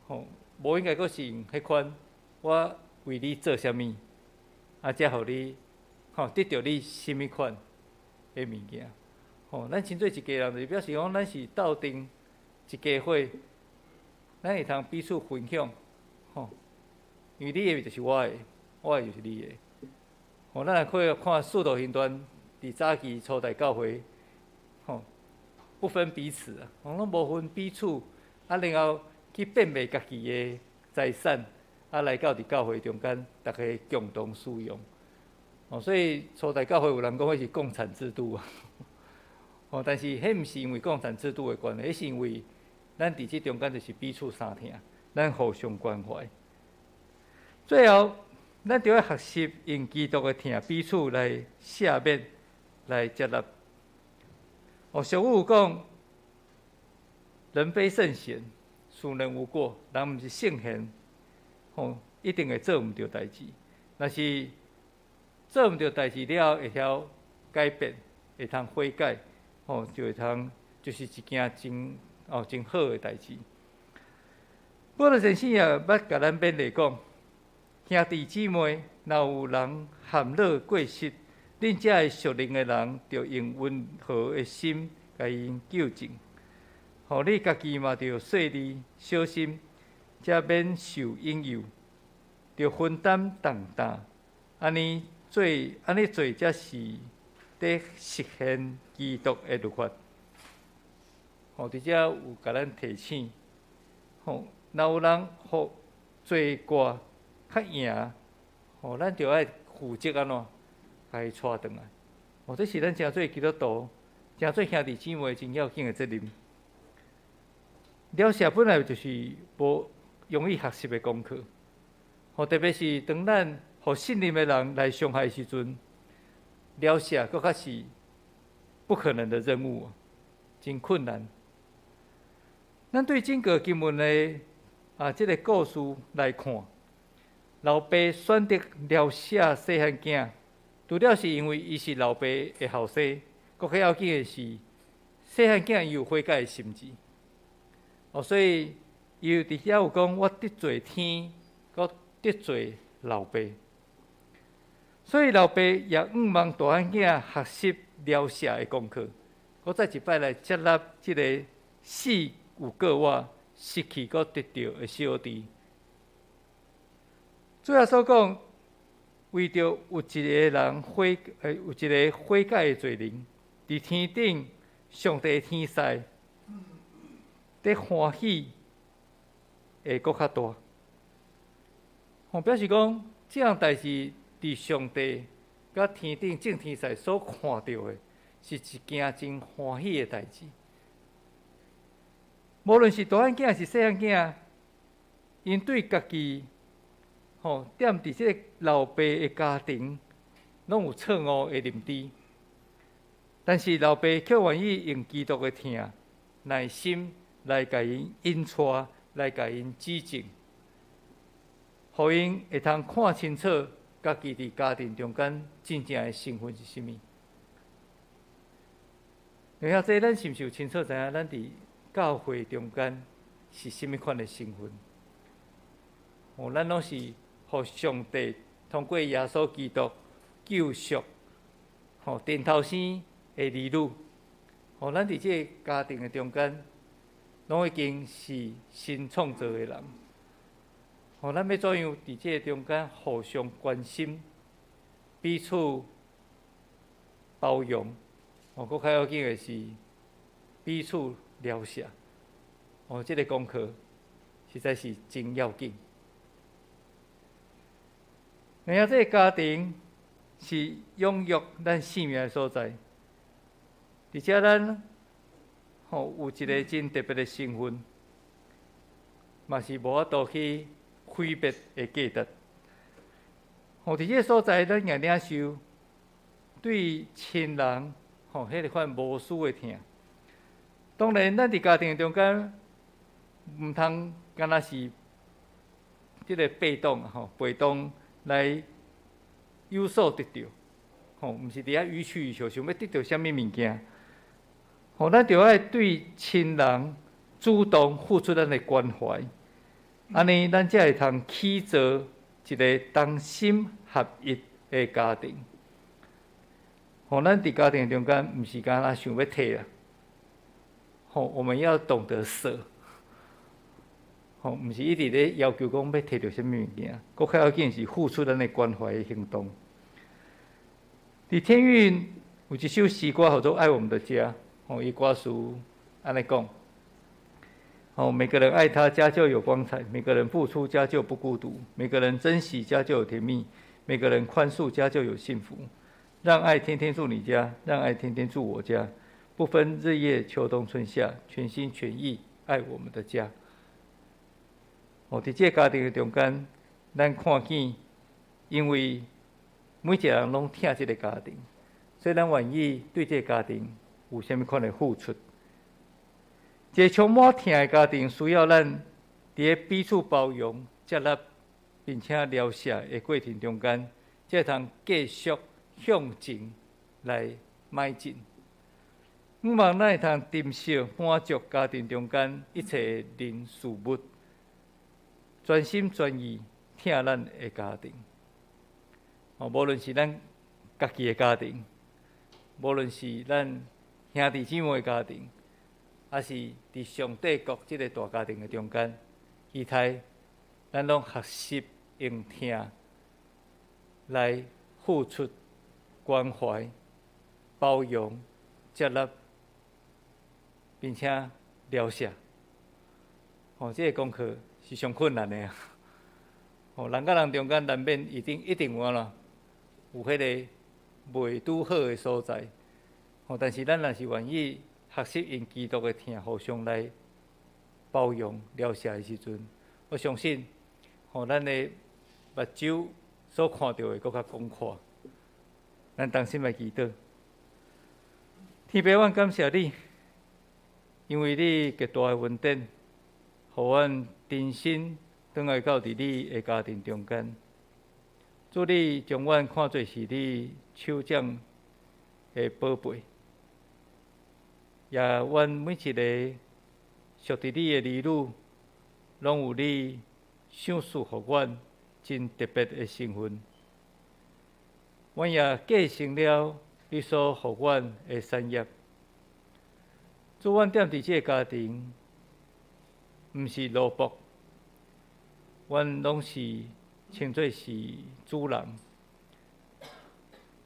吼，無應該閣是用彼款我為你做啥物，啊，才予你吼得著你啥物款的物件。吼，咱稱做一家人，就是表示講咱是鬥陣一家伙，咱會通彼此分享，吼，因為你的就是我的，我的就是你的。吼，咱來看看《使徒行傳》佇早期初代教會，吼，不分彼此啊，吼，攏無分彼此，啊，然後去變賣家己的財產，啊，來到佇教會中間，逐家共同使用。哦，所以初代教會有人講彼是共產制度啊。哦，但是彼毋是因為共產制度的關係，彼是因為咱佇這中間就是彼此相疼，咱互相關懷。最後，咱著愛學習用基督的疼彼此來赦免、來接納。哦，俗語有講，人非聖賢，孰能無過？人毋是聖賢，吼，一定會做毋著代誌。若是做毋著代誌了後，會曉改變，會通悔改，吼，就會通就是一件真好的代誌。保羅先生也捌共咱勉勵講，兄弟姊妹，若有人陷落過失，恁遮个屬靈的人，著用溫和的心共𪜶糾正。予你家己嘛著細膩小心，才免受引誘，著分擔重擔。按呢做才是佇實現基督的律法。吼，佇遮有共咱提醒，吼，若有人予罪過較贏，吼，咱著愛負責按怎，共伊帶轉來。吼，這是咱成做基督徒、成做兄弟姊妹真要緊的責任。饒赦本來就是無容易學習的功課，吼，特別是當咱予信任的人來傷害時陣，饒赦閣較是不可能的任務，真困難。咱對整個經文的這个故事來看，老爸選擇饒赦細漢囝，除了是因為伊是老爸的後生，閣較要緊的是細漢囝伊有悔改的心志。哦，所以伊有佇遐有講，我得罪天，閣得罪老爸。所以老爸也向望大漢囝學習饒赦的功課，閣再一擺來接納這个死有過我失去閣得著的小弟。主耶穌講，為著有一个悔改的罪人，佇天頂上帝天使，佇歡喜會閣較大。吼，表示講，這項代誌佇上帝佮天頂眾天使所看著的，是一件真歡喜的代誌。無論是大漢囝抑是細漢囝，𪜶對家己吼踮佇這个老爸的家庭，攏有錯誤的認知。但是老爸卻願意用基督的疼、耐心來共𪜶引帶，來共𪜶指正，予𪜶會通看清楚家己佇家庭中間真正的身份是啥物。然後這咱是毋是有清楚知影咱佇教會中間是啥物款的身份？哦，咱攏是予上帝通過耶穌基督救贖，予重頭生的兒女。哦，咱佇這個家庭的中間，攏已經是新創造的人。哦，咱欲怎樣佇這個中間互相關心、彼此包容？哦，閣較要緊的是彼此饒赦。哦，這個功課實在是真要緊。然後這個家庭是養育咱生命的所在，而且咱吼有一個真特別的身份，嘛是無法度去毀滅的價值。吼，佇這個所在，咱也領受對親人吼彼个款無私的疼。當然，咱佇家庭中間毋通敢若是這个被動吼，被動來有所得著，吼，毋是佇遐予取予求，想欲得著啥物物件。吼，咱著愛對親人主動付出咱的關懷，按呢，咱才會通起造一个同心合一的家庭。吼，咱佇家庭中間，毋是干焦想欲提啊。吼，我們要懂得捨。吼，毋是一直咧要求講欲提著啥物物件，閣較要緊是付出咱的關懷的行動。佇天韻有一首詩歌號做《愛我們的家》，吼，伊歌詞按呢講：吼，每個人愛他，家就有光彩；每個人付出，家就不孤獨；每個人珍惜，家就有甜蜜；每個人寬恕，家就有幸福。讓愛天天住你家，讓愛天天住我家，不分日夜秋冬春夏，全心全意愛我們的家。哦，佇這個家庭的中間，咱看見，因為每一個人攏疼這個家庭，所以咱願意對這個家庭有啥物款的付出。一個充滿疼的家庭，需要咱佇咧彼此包容、接納，並且饒赦的過程中間，才會通繼續向前來邁進。向望咱會通珍惜滿足家庭中間一切人事物，全心全意疼咱的家庭。哦，無論是咱家己的家庭，無論是咱兄弟姊妹的家庭，抑是佇上帝國這个大家庭的中間，期待咱攏學習用疼來付出關懷、包容、接納，並且饒赦。哦，這个功課是上困難的啊！哦，人佮人中間難免一定一定有按怎，有彼个袂拄好的所在。哦，但是咱若是願意學習用基督的疼互相來包容、饒赦的時陣，我相信，吼，咱的目睭所看著會閣較廣闊。咱同心來祈禱，天父，阮感謝你，因為你極大的恩典，予阮重新轉來到佇你的家庭中間。主，你將阮看做是你手掌的寶貝，也阮每一个屬佇你的兒女，攏有你賞賜予阮真特別的身份。阮也繼承了你所予阮的產業。主，阮踮佇這個家庭，毋是奴僕，阮攏是稱做是主人，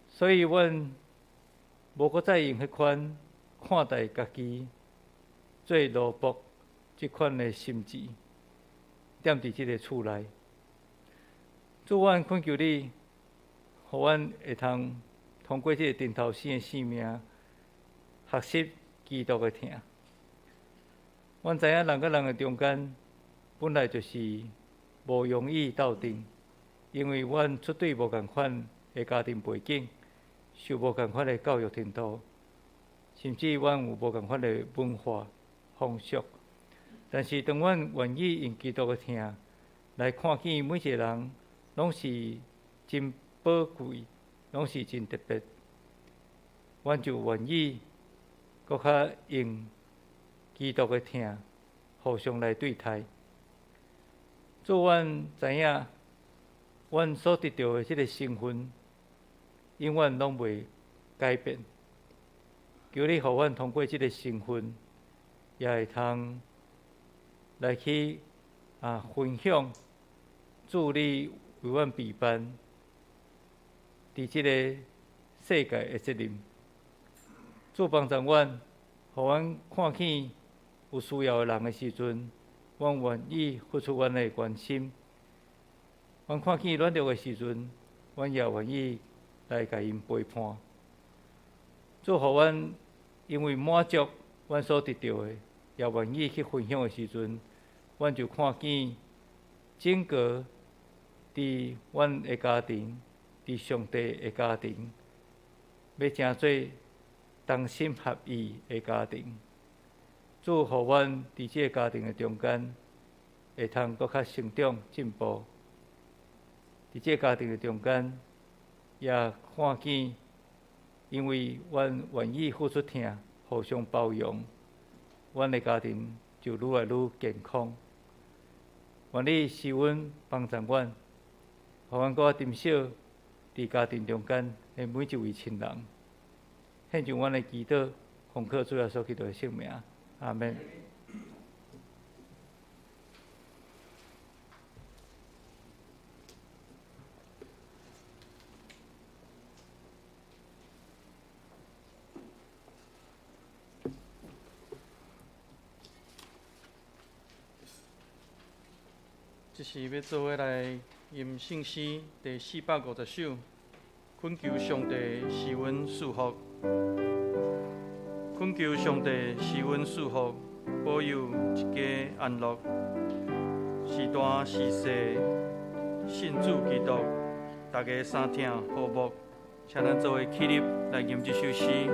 所以阮無閣再用彼款看待家己做奴僕這款的心志，踮佇這个厝內。主，阮懇求你，予阮會通通過這个重頭生的生命，學習基督的疼。阮知影人佮人的中間，本來就是無容易鬥陣，因為阮出對無仝款的家庭背景，受無仝款的教育程度，甚至阮有無仝款的文化風俗。但是當阮願意用基督的疼來看見每一個人，攏是真寶貴，攏是真特別，阮就願意閣較用基督的疼互相來對待。主，阮知影，阮所得著的這个身份，永遠攏袂改變。求你予阮通過這个身份，也會通來去分享主你為阮備辦佇這个世界的責任。主幫助阮，予阮看見有需要的人的時陣，阮願意付出阮的關心。阮看見軟弱的時陣，阮也願意來共𪜶陪伴。主予阮因為滿足阮所得著的，也願意去分享的時陣，阮就看見整個佇阮的家庭，佇上帝的家庭，欲成做同心合意的家庭。主予阮佇這个家庭的中間，會通閣較成長進步。佇這个家庭的中間，也看見，因為阮願意付出疼，互相包容，阮的家庭就愈來愈健康。願你賜恩幫助阮，予阮閣較珍惜佇家庭中間的每一位親人。獻上阮的祈禱，奉靠主耶穌基督的聖名，阿們。這是欲做伙來吟聖詩第450首，懇求上帝賜阮賜福，懇求上帝賜阮賜福，保佑一家安樂，是大是細，信主基督，大家相疼和睦，請咱做伙起立來吟這首詩。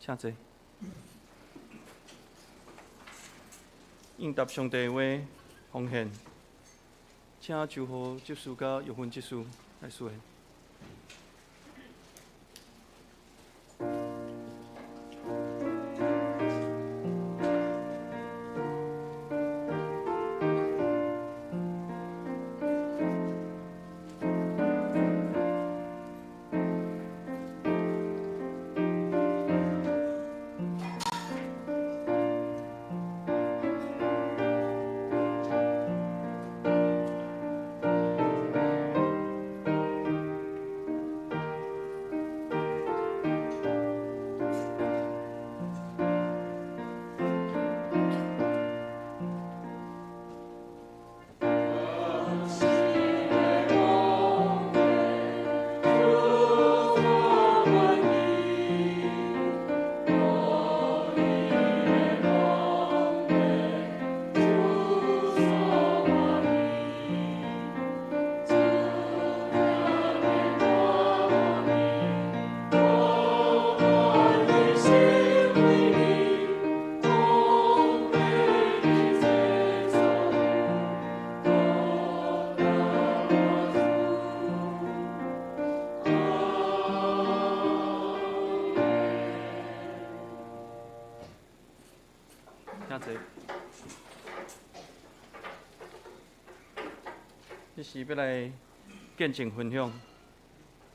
請坐。應答上帝話奉獻，請周和執事佮玉芬執事來說。請坐。這是欲來見證分享，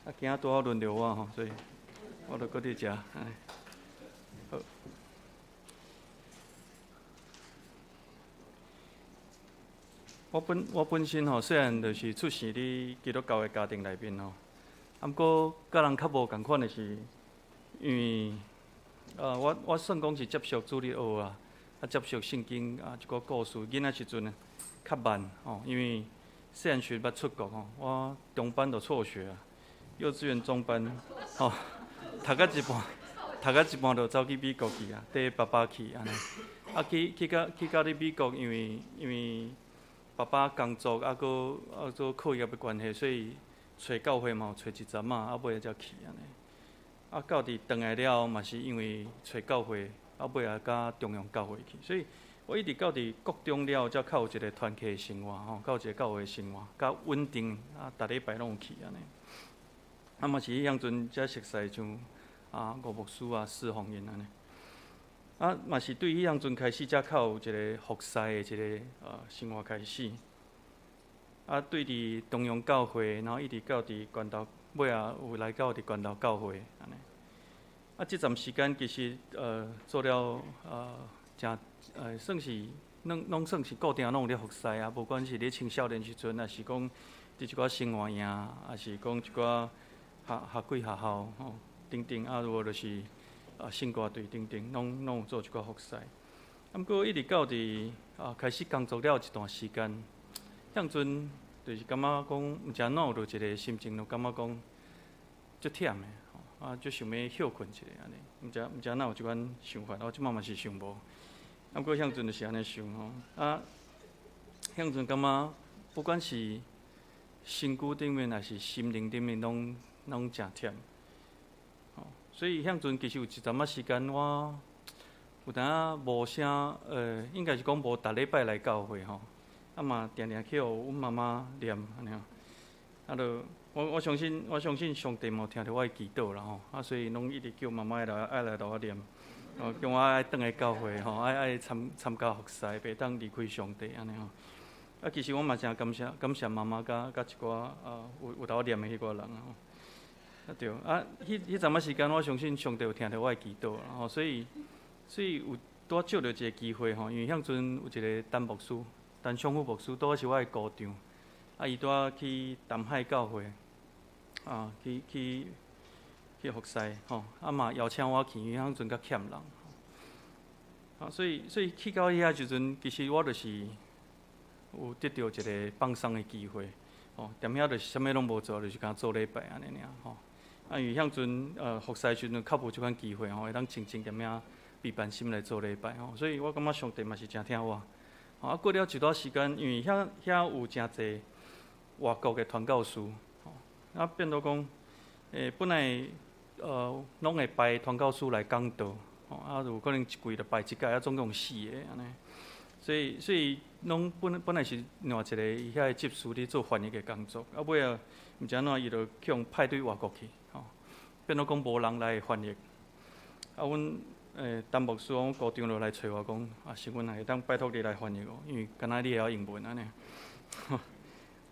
啊，今仔拄好輪著我吼，所以我就閣佇遮。好。我本身吼，細漢就是出生佇基督教的家庭內面吼，啊，毋過佮人較無仝款的是，因為我算講是接觸主日學啊，啊接觸聖經啊一寡故事，囡仔時陣較慢吼，因為細漢時捌出國吼，我中班就輟學啊，幼稚園中班吼，讀到一半，讀到一半就走去美國去啊，綴爸爸去按呢，啊去到佇美國，因為爸爸工作啊，閣啊做課業的關係，所以揣教會嘛有揣一陣仔，啊尾仔才去按呢。啊，到佇轉來了後嘛是因為揣教會，啊尾仔佮中央教會去，所以我一直到佇國中了後，才較有一個團契的生活吼，較有一個教會的生活，較穩定啊，逐禮拜攏有去按呢。啊嘛是彼當陣才熟似像啊吳牧師啊、施宏𪜶按呢。啊，嘛是對彼當陣開始，才較有一個服侍的一個生活開始。啊，對佇中央教會，然後一直到佇關島，尾仔有來到佇關島教會按呢。啊，這陣時間其實做了誠算是攏算是固定攏有咧服侍啊，無管是咧青少年時陣，抑是講佇一寡生活營，抑是講一寡學學幾學校吼等等，啊，無就是。啊，聖歌隊等等，攏有做一寡服侍。啊，毋過一直到佇啊開始工作了一段時間，向陣就是感覺講，毋知按怎有著一個心情，就感覺講足忝的，啊，足想欲歇睏一下按呢。毋知按怎有這款想法，我這擺嘛是想無。啊，毋過向陣就是按呢想吼，啊，向陣感覺不管是身軀頂面，抑是心靈頂面，攏誠忝。所以向陣其實有一陣仔時間，我有當無啥，應該是講無逐禮拜來教會吼，啊嘛定定去予阮媽媽念按呢。啊，就我相信上帝嘛有聽著我的祈禱啦吼，啊，所以攏一直叫媽媽來愛來予我念，哦，叫我愛轉來教會吼，愛參加服侍，袂當離開上帝按呢吼。啊，其實我嘛誠感謝媽媽佮一寡有予我念的彼寡人吼。啊對，啊，彼陣仔時間，我相信上帝有聽著我的祈禱，吼，所以有拄借著一個機會吼，因為向陣有一個陳牧師，陳尚富牧師，拄好是我的姑丈，啊，伊拄仔去淡海教會，啊，去服侍，吼，啊嘛邀請我去，因為向陣較欠人，啊，所以去到遐時陣，其實我就是有得著一個放鬆的機會，吼，踮遐就是啥物攏無做，就是干焦做禮拜按呢爾，吼。啊，因為向陣服侍時陣較無這款機會吼，會當靜靜踮遐閉班心來做禮拜吼，所以我感覺上帝嘛是誠疼我。啊，過了一段時間，因為遐有誠濟外國的傳教士，吼，啊變做講，本來攏會派傳教士來講道，吼，啊有可能一季就派一屆，啊總共四個按呢。所以攏本來是另外一個伊遐的執事佇做翻譯的工作，啊尾仔毋知按怎伊就去予派對外國去。變做講無人來翻譯，啊，阮陳牧師，阮姑丈就來揣我講，啊，是阮會當拜託你來翻譯哦，因為敢若你會曉英文按呢。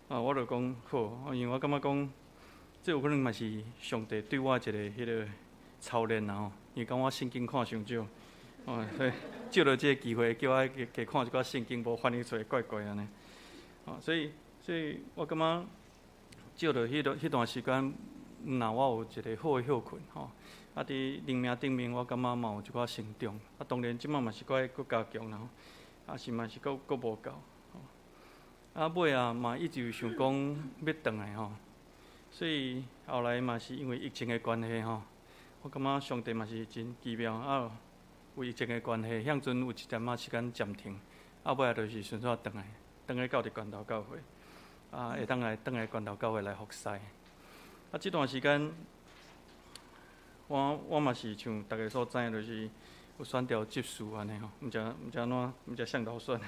啊，我就講好，因為我感覺講，這有可能嘛是上帝對我一個彼個操練啊吼，因為講我聖經看傷少，哦，所以借著這個機會叫我加加看一寡聖經，無翻譯出來怪怪按呢。哦，所以我感覺借著彼段時間。若我有一個好的歇睏吼，啊，佇靈命頂面，我感覺嘛有一寡成長。啊，當然這擺嘛是閣愛閣加強啦吼，啊是嘛是閣無夠。啊，尾仔嘛一直有想講欲轉來吼，所以後來嘛是因為疫情的關係吼，我感覺上帝嘛是真奇妙啊，為疫情的關係，向陣有一點仔時間暫停，啊，尾仔就是順續轉來，轉來到佇關島教會，啊，會當來轉來關島教會來服侍。啊，這段時間，我嘛是像大家所知影，就是有選調執事按呢吼，毋知按怎，毋知誰投選的。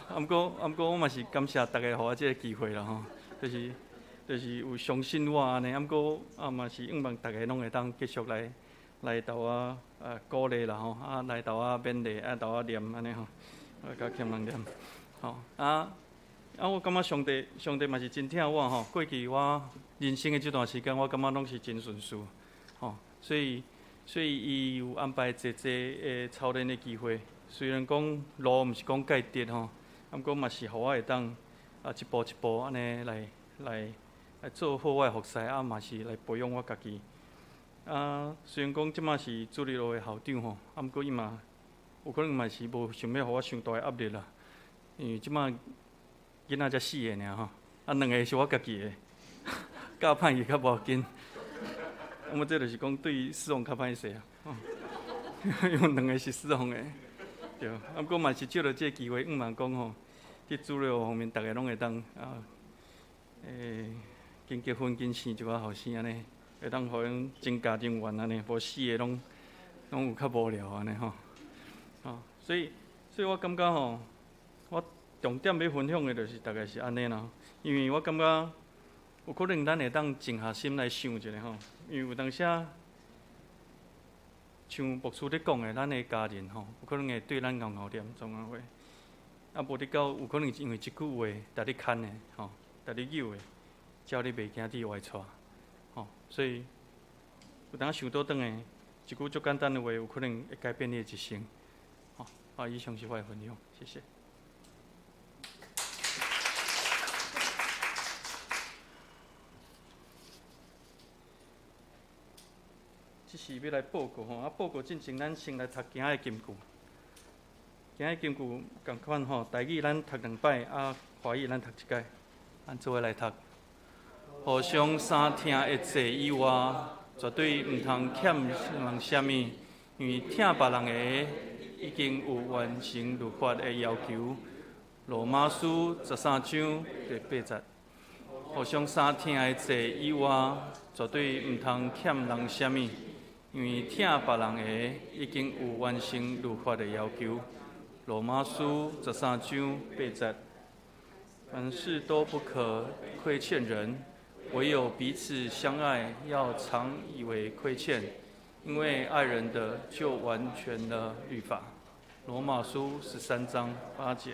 啊，毋過我嘛是感謝大家予我這個機會啦吼，就是有相信我按呢，啊毋過啊嘛是向望大家攏會當繼續來來鬥我鼓勵啦吼，啊來鬥我勉勵，啊鬥我念按呢吼，我較欠人念，吼啊啊！我感覺上帝上帝嘛是真疼我吼。過去我人生的這段時間，我感覺攏是真順遂，吼，所以所以伊有安排濟濟的操練的機會。雖然講路毋是講蓋直吼，啊，毋過嘛是予我會當啊一步一步按呢來來來做好我的服侍，啊嘛是來培養我家己。啊，雖然講這馬是主日學的校長吼，啊，毋過伊嘛有可能嘛是無想欲予我傷大的壓力啦，因為這馬囡仔才四个爾吼，啊，兩个是我家己的，教歹去較無要緊。啊，我這就是講對侍奉較歹勢啊，因為兩个是侍奉的，對。啊，毋過嘛是藉著這個機會，向望講吼，佇主日學方面，逐个攏會當啊，緊結婚緊生一寡後生按呢，會當予𪜶增加人員按呢，無四个攏攏有較無聊按呢吼。吼，所以，所以我感覺吼，我重點欲分享的就是大概是按呢啦，因為我感覺有可能咱會當靜下心來想一下吼，因為有當時像牧師咧講的，咱的家人吼，有可能會對咱𠢕𠢕念創啊話，啊無得到有可能是因為這句話，共你牽的吼，共你扭的，叫你袂驚佇歪跩，吼，所以有當想倒轉來，一句足簡單的話，有可能會改變你的一生，吼，啊，以上是我的分享，謝謝。這是欲來報告吼，啊，報告進前，咱先來讀今仔的金句。今仔金句仝款吼，台語咱讀兩擺，啊，華語咱讀一擺，咱做伙來讀。互相相疼的債以外，絕對毋通欠人啥物，因為疼別人的已經有完成律法的要求。羅馬書13章第8節。互相相疼的債以外，絕對毋通欠人啥物。因為疼別人的已經有完成律法的要求。羅馬書13章8節，凡事都不可虧欠人，唯有彼此相愛，要常以為虧欠，因為愛人的就完全了律法。羅馬書13章8節。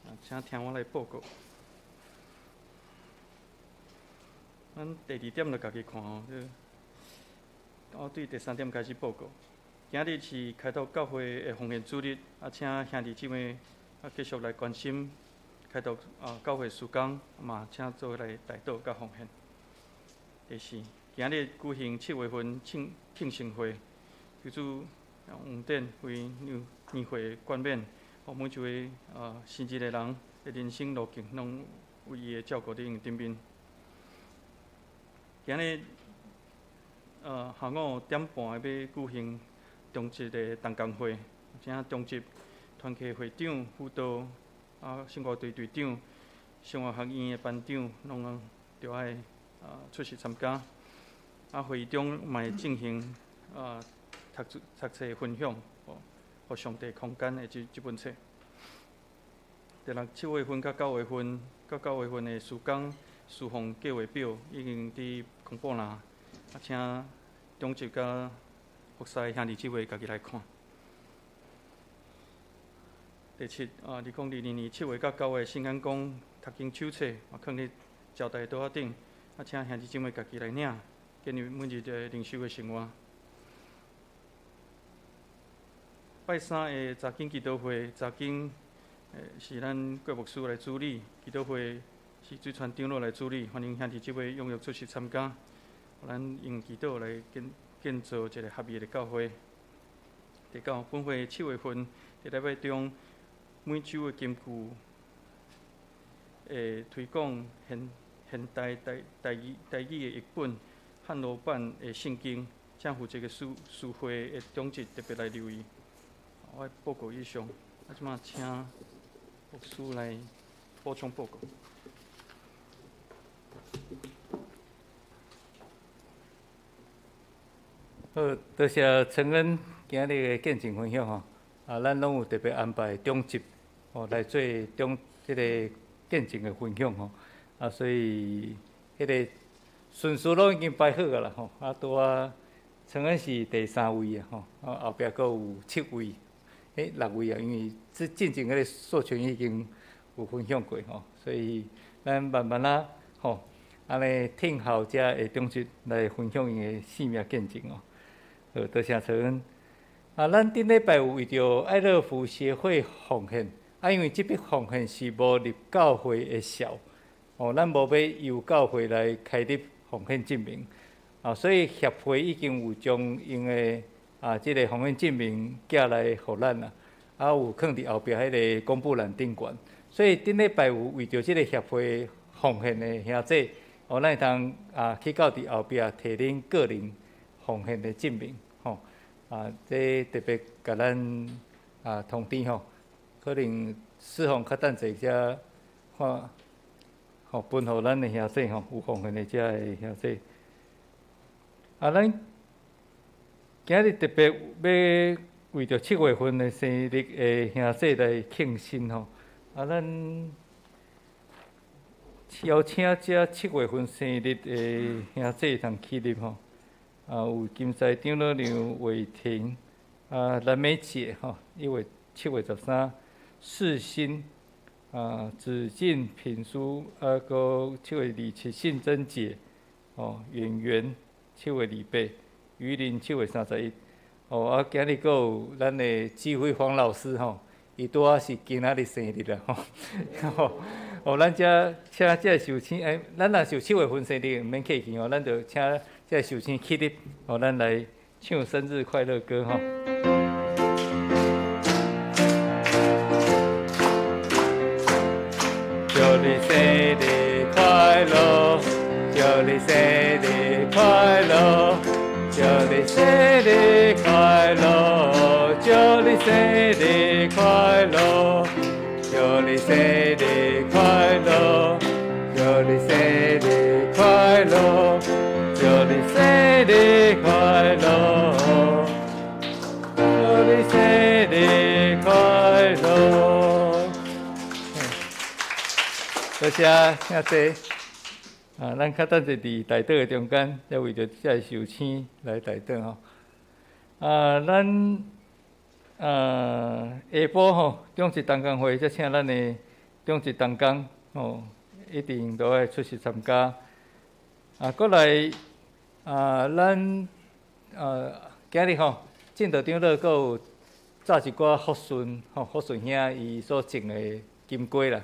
好，請聽我來報告。咱第二點就家己看吼，我對第三點開始報告。今日是開拓教會的奉獻主日，啊，請兄弟姊妹啊繼續來關心開拓啊教會事工，嘛請做伙來代禱佮奉獻。第四，今日舉行七月份慶慶生會，求主恩典為年會冠冕，予每一位啊生日的人的人生路徑，攏有伊的照顧佇𪜶頂面。今日，下午點半欲舉行中職的同工會，請中職團契會長、輔導啊，聖歌隊隊長、生活學院的班長，攏著愛出席參加。啊，會議中嘛會進行讀讀冊分享，予上帝空間的這這本冊。第六，七月份佮九月份，佮九月份的事工。侍奉計劃表已經佇公布啦，啊，請長執佮服侍兄弟姊妹家己來看。第七，啊，2022年7月佮9月聖安宮讀經手冊，嘛囥佇招待桌仔頂，啊，請兄弟姊妹家己來領，建立每日的靈修的生活。拜三的查經祈禱會，查經是咱郭牧師來主理祈禱會。是水川長老來主理，歡迎兄弟姊妹踴躍出席參加。咱用祈禱來建建造一個合一的教會。第九，本會七月份佇禮拜中每週的金句會推廣現現代台台語台語的譯本漢羅版的聖經，請負責的司司會的長執特別來留意。我報告以上，啊，這馬請牧師來補充報告。好，多謝陳恩今日的見證分享吼，啊，咱攏有特別安排長執吼來做長這个見證的分享吼，啊，所以彼个順序攏已經排好矣啦吼，啊，拄仔承恩是第三位啊吼，啊後壁閣有七位，六位啊，因為這進前彼個授權已經有分享過吼，所以咱慢慢仔吼，按呢聽候遮的長執來分享𪜶的生命見證哦。好，多謝承恩。啊，咱頂禮拜有為著愛樂福協會奉獻，啊，因為這筆奉獻是無入教會的數，哦，咱無欲由教會來開立奉獻證明，啊，所以協會已經有將𪜶的啊這个奉獻證明寄來予咱啦，啊，有囥佇後壁彼个公布欄頂懸，所以頂禮拜有為著這个協會奉獻的兄弟，哦，咱會通啊去到佇後壁提恁個人奉獻的證明，吼，啊，這特別共咱啊通知吼，可能釋放較等者才看，吼分予咱的兄弟吼，有奉獻的遮的兄弟。啊，咱今日特別欲為著七月份的生日的兄弟來慶生吼，啊，咱邀請遮七月份生日的兄弟通起立吼。啊，有金師長老梁偉婷，啊，藍美姐吼，7月13，世新，啊，子敬品書，啊，閣7月27，信珍姐，哦，圓圓，7月28，魚鱗7月31，哦，啊，今日閣有咱的智慧黃老師吼，伊拄仔是今仔日生日啦吼，哦，咱遮請這个壽星，欸，咱若是有七月份生日，毋免客氣哦，咱就請這个壽星起立，哦，咱來唱生日快樂歌吼。祝你生日快樂，祝你生日快樂，祝你生日快樂，祝你生日快樂，祝你生日快樂，祝你生日快樂，祝你生日快樂，祝你生日快樂。多謝兄弟。啊，咱較等者佇代禱的中間，才為著這个壽星來代禱吼。啊，咱啊下晡吼，長執同工會才請咱的長執同工吼，一定都愛出席參加。啊，閣來啊，咱啊今日吼，正道長老閣有紮一寡福順吼，福順兄伊所種的金瓜啦。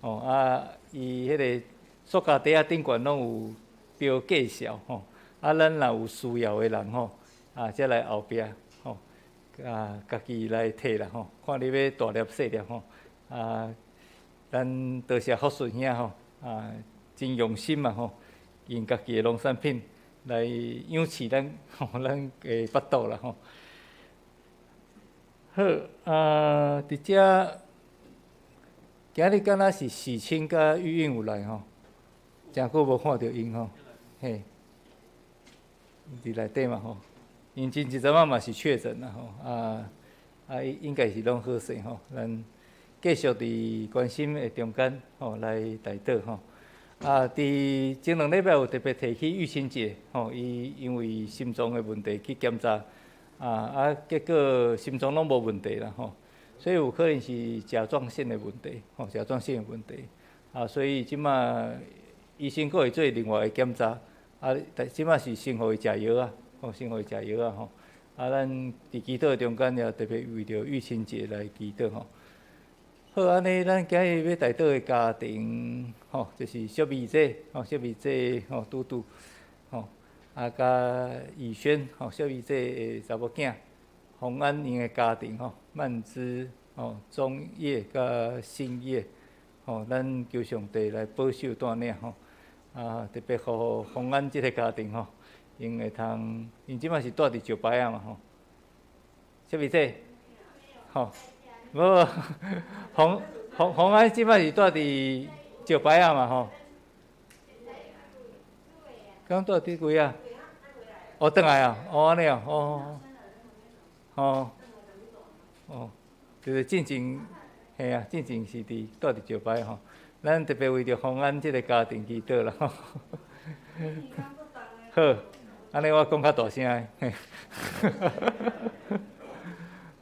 哦啊，伊彼个塑膠袋仔頂懸攏有標介紹吼，啊，咱若有需要的人吼，啊，才來後壁吼，啊，家己來提啦吼，看你欲大粒細粒吼，啊，咱多謝福順兄吼，啊，真用心嘛吼，用家己的農產品來養飼咱吼，咱的腹肚啦吼。好，啊，佇遮今日敢若是喜慶佮玉韻有來吼，誠久無看著𪜶吼，嘿，佇內底嘛吼，𪜶前一陣仔嘛是確診啦吼，啊啊應該是攏好勢吼，咱繼續佇關心的中間吼來代禱吼。啊，佇前兩禮拜有特別提起玉清姐吼，伊因為心臟的問題去檢查，啊啊，結果心臟攏無問題啦吼。所以有可能是甲狀腺的問題，吼，甲狀腺的問題，啊，所以這馬醫生閣會做另外的檢查，啊，但這馬是先予伊食藥啊，吼，先予伊食藥啊，吼，啊，咱佇祈禱中間也特別為著玉清姐來祈禱吼。好，按呢，咱今日欲代禱的家庭，吼，就是小美姐，吼，小美姐，吼，拄拄，吼，啊，佮以軒，吼，小美姐的查某囝。洪安𪜶的家庭吼，曼芝吼，中葉佮新葉吼，咱求上帝來保守帶領吼，啊，特別予洪安這个家庭吼，𪜶會通，𪜶這馬是住佇石牌仔嘛吼，小美姐，吼，無，洪安這馬是住佇石牌仔嘛吼，敢住佇佗啊？哦，轉來啊，哦，按呢哦，哦。哦，哦，就是進前，嘿啊，進前是佇住佇石牌吼，咱特別為著洪安這个家庭祈禱啦吼。好，按呢我講較大聲。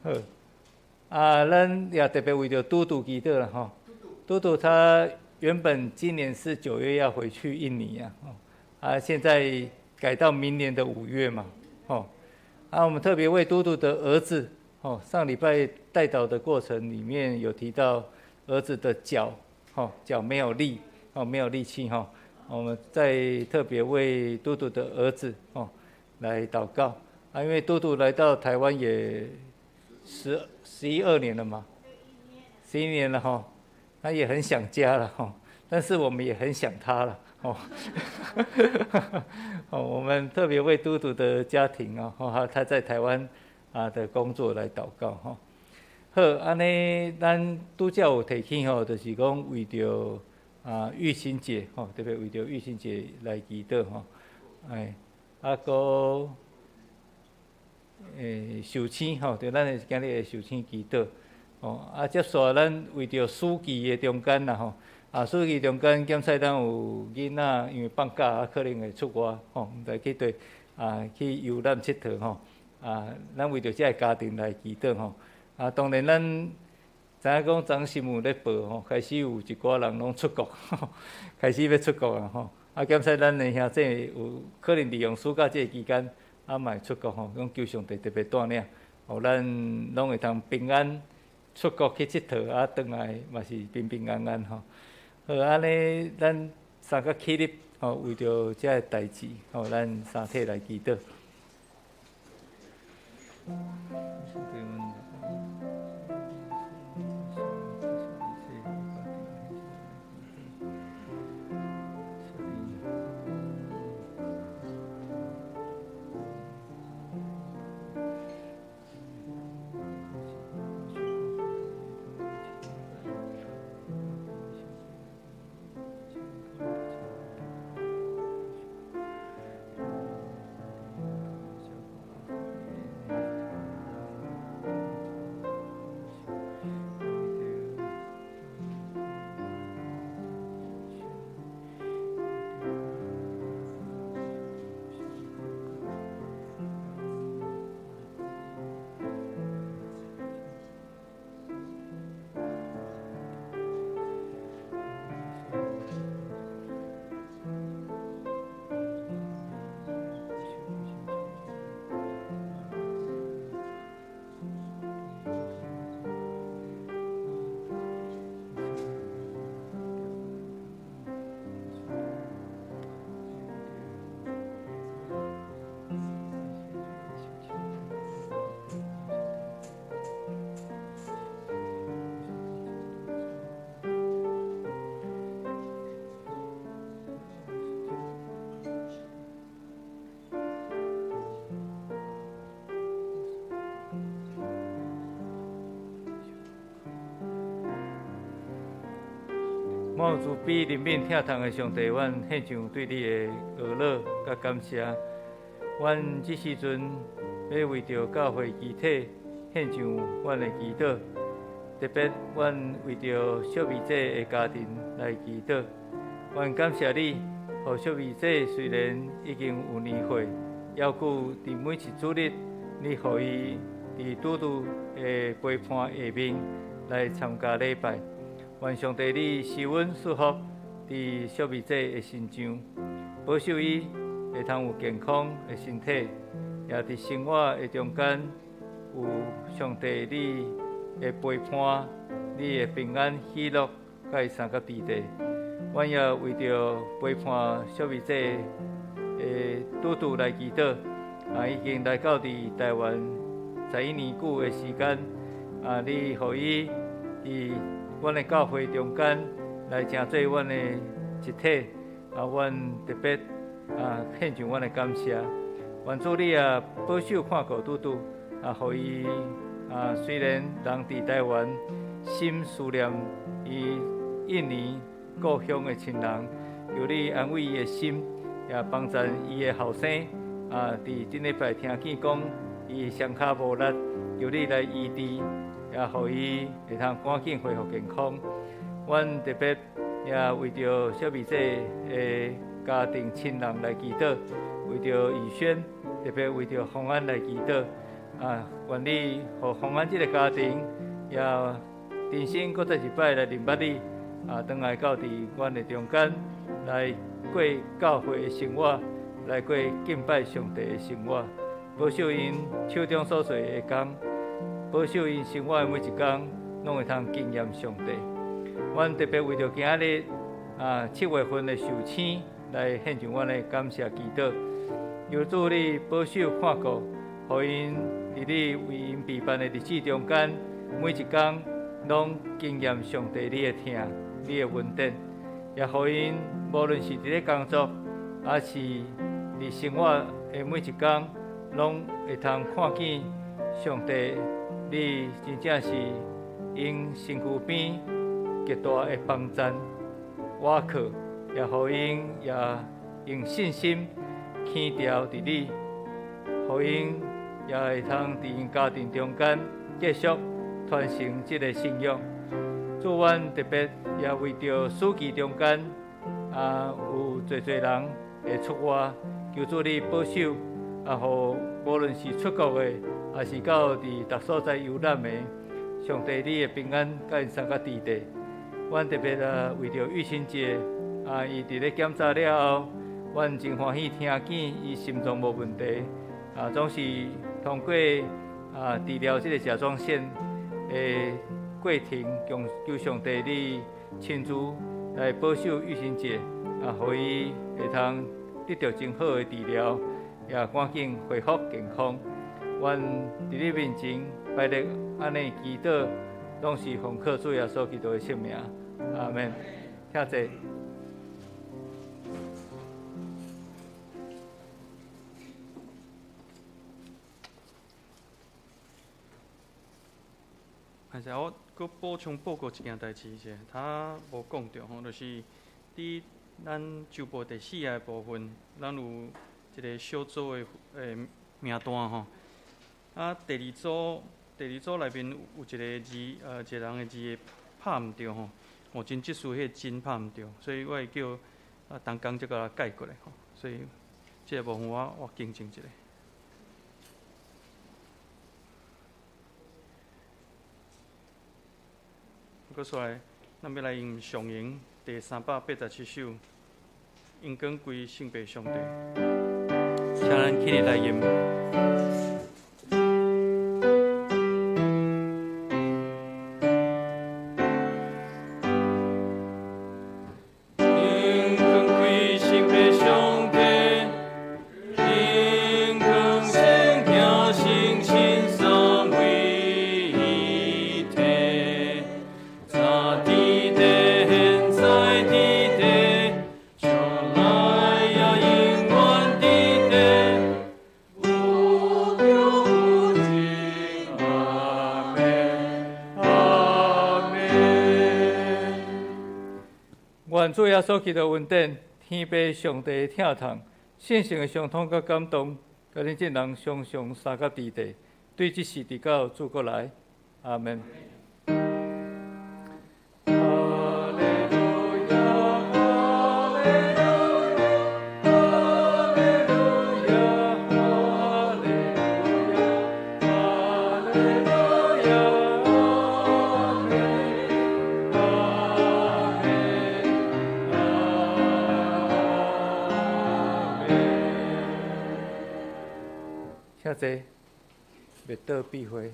好，啊，咱也特別為著嘟嘟祈禱啦，吼。嘟嘟他原本今年是9月要回去印尼啊，啊，現在改到明年的5月嘛，吼。啊，我們特別為嘟嘟的兒子，哦，上禮拜代禱的過程裡面有提到兒子的腳，吼，腳沒有力，哦，沒有力氣，吼。我們再特別為嘟嘟的兒子，哦，來禱告。啊，因為嘟嘟來到台灣也十一二年了嘛，11年了哈，他也很想家了哈，但是我們也很想他了，哦，哦，我們特別為嘟嘟的家庭啊，哈，他在台灣啊的工作來禱告哈。好，按呢，咱拄才有提起吼，就是講為著啊玉心姐吼，特別為著玉心姐來祈禱吼，哎，啊閣壽星吼，對咱的今日的壽星祈禱，吼，啊，接續咱為著暑期的中間啦吼，啊，暑期中間檢測咱有囡仔，因為放假啊，可能會出外吼，毋知去佗啊去遊覽𨑨迌吼，啊，咱為著這个家庭來祈禱吼，啊，當然咱知影講昨新聞咧報吼，開始有一寡人攏出國，開始欲出國啊吼，啊，檢測咱的兄弟有可能利用暑假這个期間。啊，嘛會出國吼，講求上帝特別帶領，予咱攏會通平安出國去𨑨迌，啊，轉來嘛是平平安安吼。好，按呢，咱三個起立吼，為著這个代誌吼，咱三體來祈禱。滿有慈悲、憐憫、疼痛的上帝，阮獻上對你的阿樂佮感謝。阮這時陣欲為著教會肢體獻上阮的祈禱，特別阮為著小美姐的家庭來祈禱。阮感謝你，予小美姐雖然已經有年歲，猶閣佇每一主日，你予伊佇拄拄的陪伴下面來參加禮拜。願上帝你施恩賜福佇小美姐的身上，保守伊會通有健康的身體，也佇生活的中間有上帝你的陪伴，你的平安喜樂，佮伊相佮佇咧。阮也為著陪伴小美姐的拄拄來祈禱，啊，已經來到佇台灣11年久的時間，啊，你予伊佇阮的教會中間來成做阮的一體，啊，阮特別啊獻上阮的感謝。願主你也保守看顧拄拄，啊，予伊啊雖然人佇台灣，心思念伊印尼故鄉的親人，求你安慰伊的心，也幫助伊的後生啊，佇頂禮拜聽見講伊雙跤無力，求你來醫治。也予伊會通趕緊恢復健康。阮特別也為著小美姐的家庭親人來祈禱，為著宇軒，特別為著方安來祈禱。啊，願你予方安這个家庭也重新閣再一擺來認捌你，啊，轉來到佇阮的中間來過教會的生活，來過敬拜上帝的生活，保守𪜶手中所做的工，保守𪜶生活的每一工，攏會通經驗上帝。阮特別為著今仔日啊7月份的壽星來獻上阮的感謝祈禱，求主你保守看顧，予𪜶佇你為𪜶備辦的日子中間，每一工攏經驗上帝你的疼、你的恩典，也予𪜶無論是佇咧工作，抑是佇生活的每一工，攏會通看見上帝，你真正是𪜶身軀邊極大的幫贊、倚靠，也予𪜶也用信心牽牢佇你，予𪜶也會通佇𪜶家庭中間繼續傳承這个信仰。主，阮特別也為著暑期中間啊，有濟濟人會出外，求主你保守，啊，予無論是出國的，抑是到佇逐所在遊覽的，上帝你的平安佮𪜶相佮佇地。阮特別啊，為著玉清姐啊，伊佇咧檢查了後，阮真歡喜聽見伊心臟無問題，啊，總是通過啊治療這个甲狀腺的過程，求上帝你親自來保守玉清姐，啊，予伊會通得著真好的治療，也趕緊恢復健康。阮佇你面前拜日按呢祈禱，攏是奉靠主耶穌基督的聖名，阿們。請坐。但是我閣補充報告一件代誌者，他無講著吼，就是佇咱週報第四頁的部分，咱有一个小組的名單吼。啊，第二組內面有一个字，一个人的字拍毋著吼，我真執事彼个真拍毋著，所以我會叫啊同工這個改過來吼，所以這个部分我更正一下。閣煞來，咱欲來用上詠第387首，榮光歸聖父上帝，請咱起立來吟。主耶穌基督恩典，天父上帝疼痛，聖神的相通佮感動，佮恁眾人常常相佮佇地，對這時直到主閣來，阿們。請坐，默禱閉會。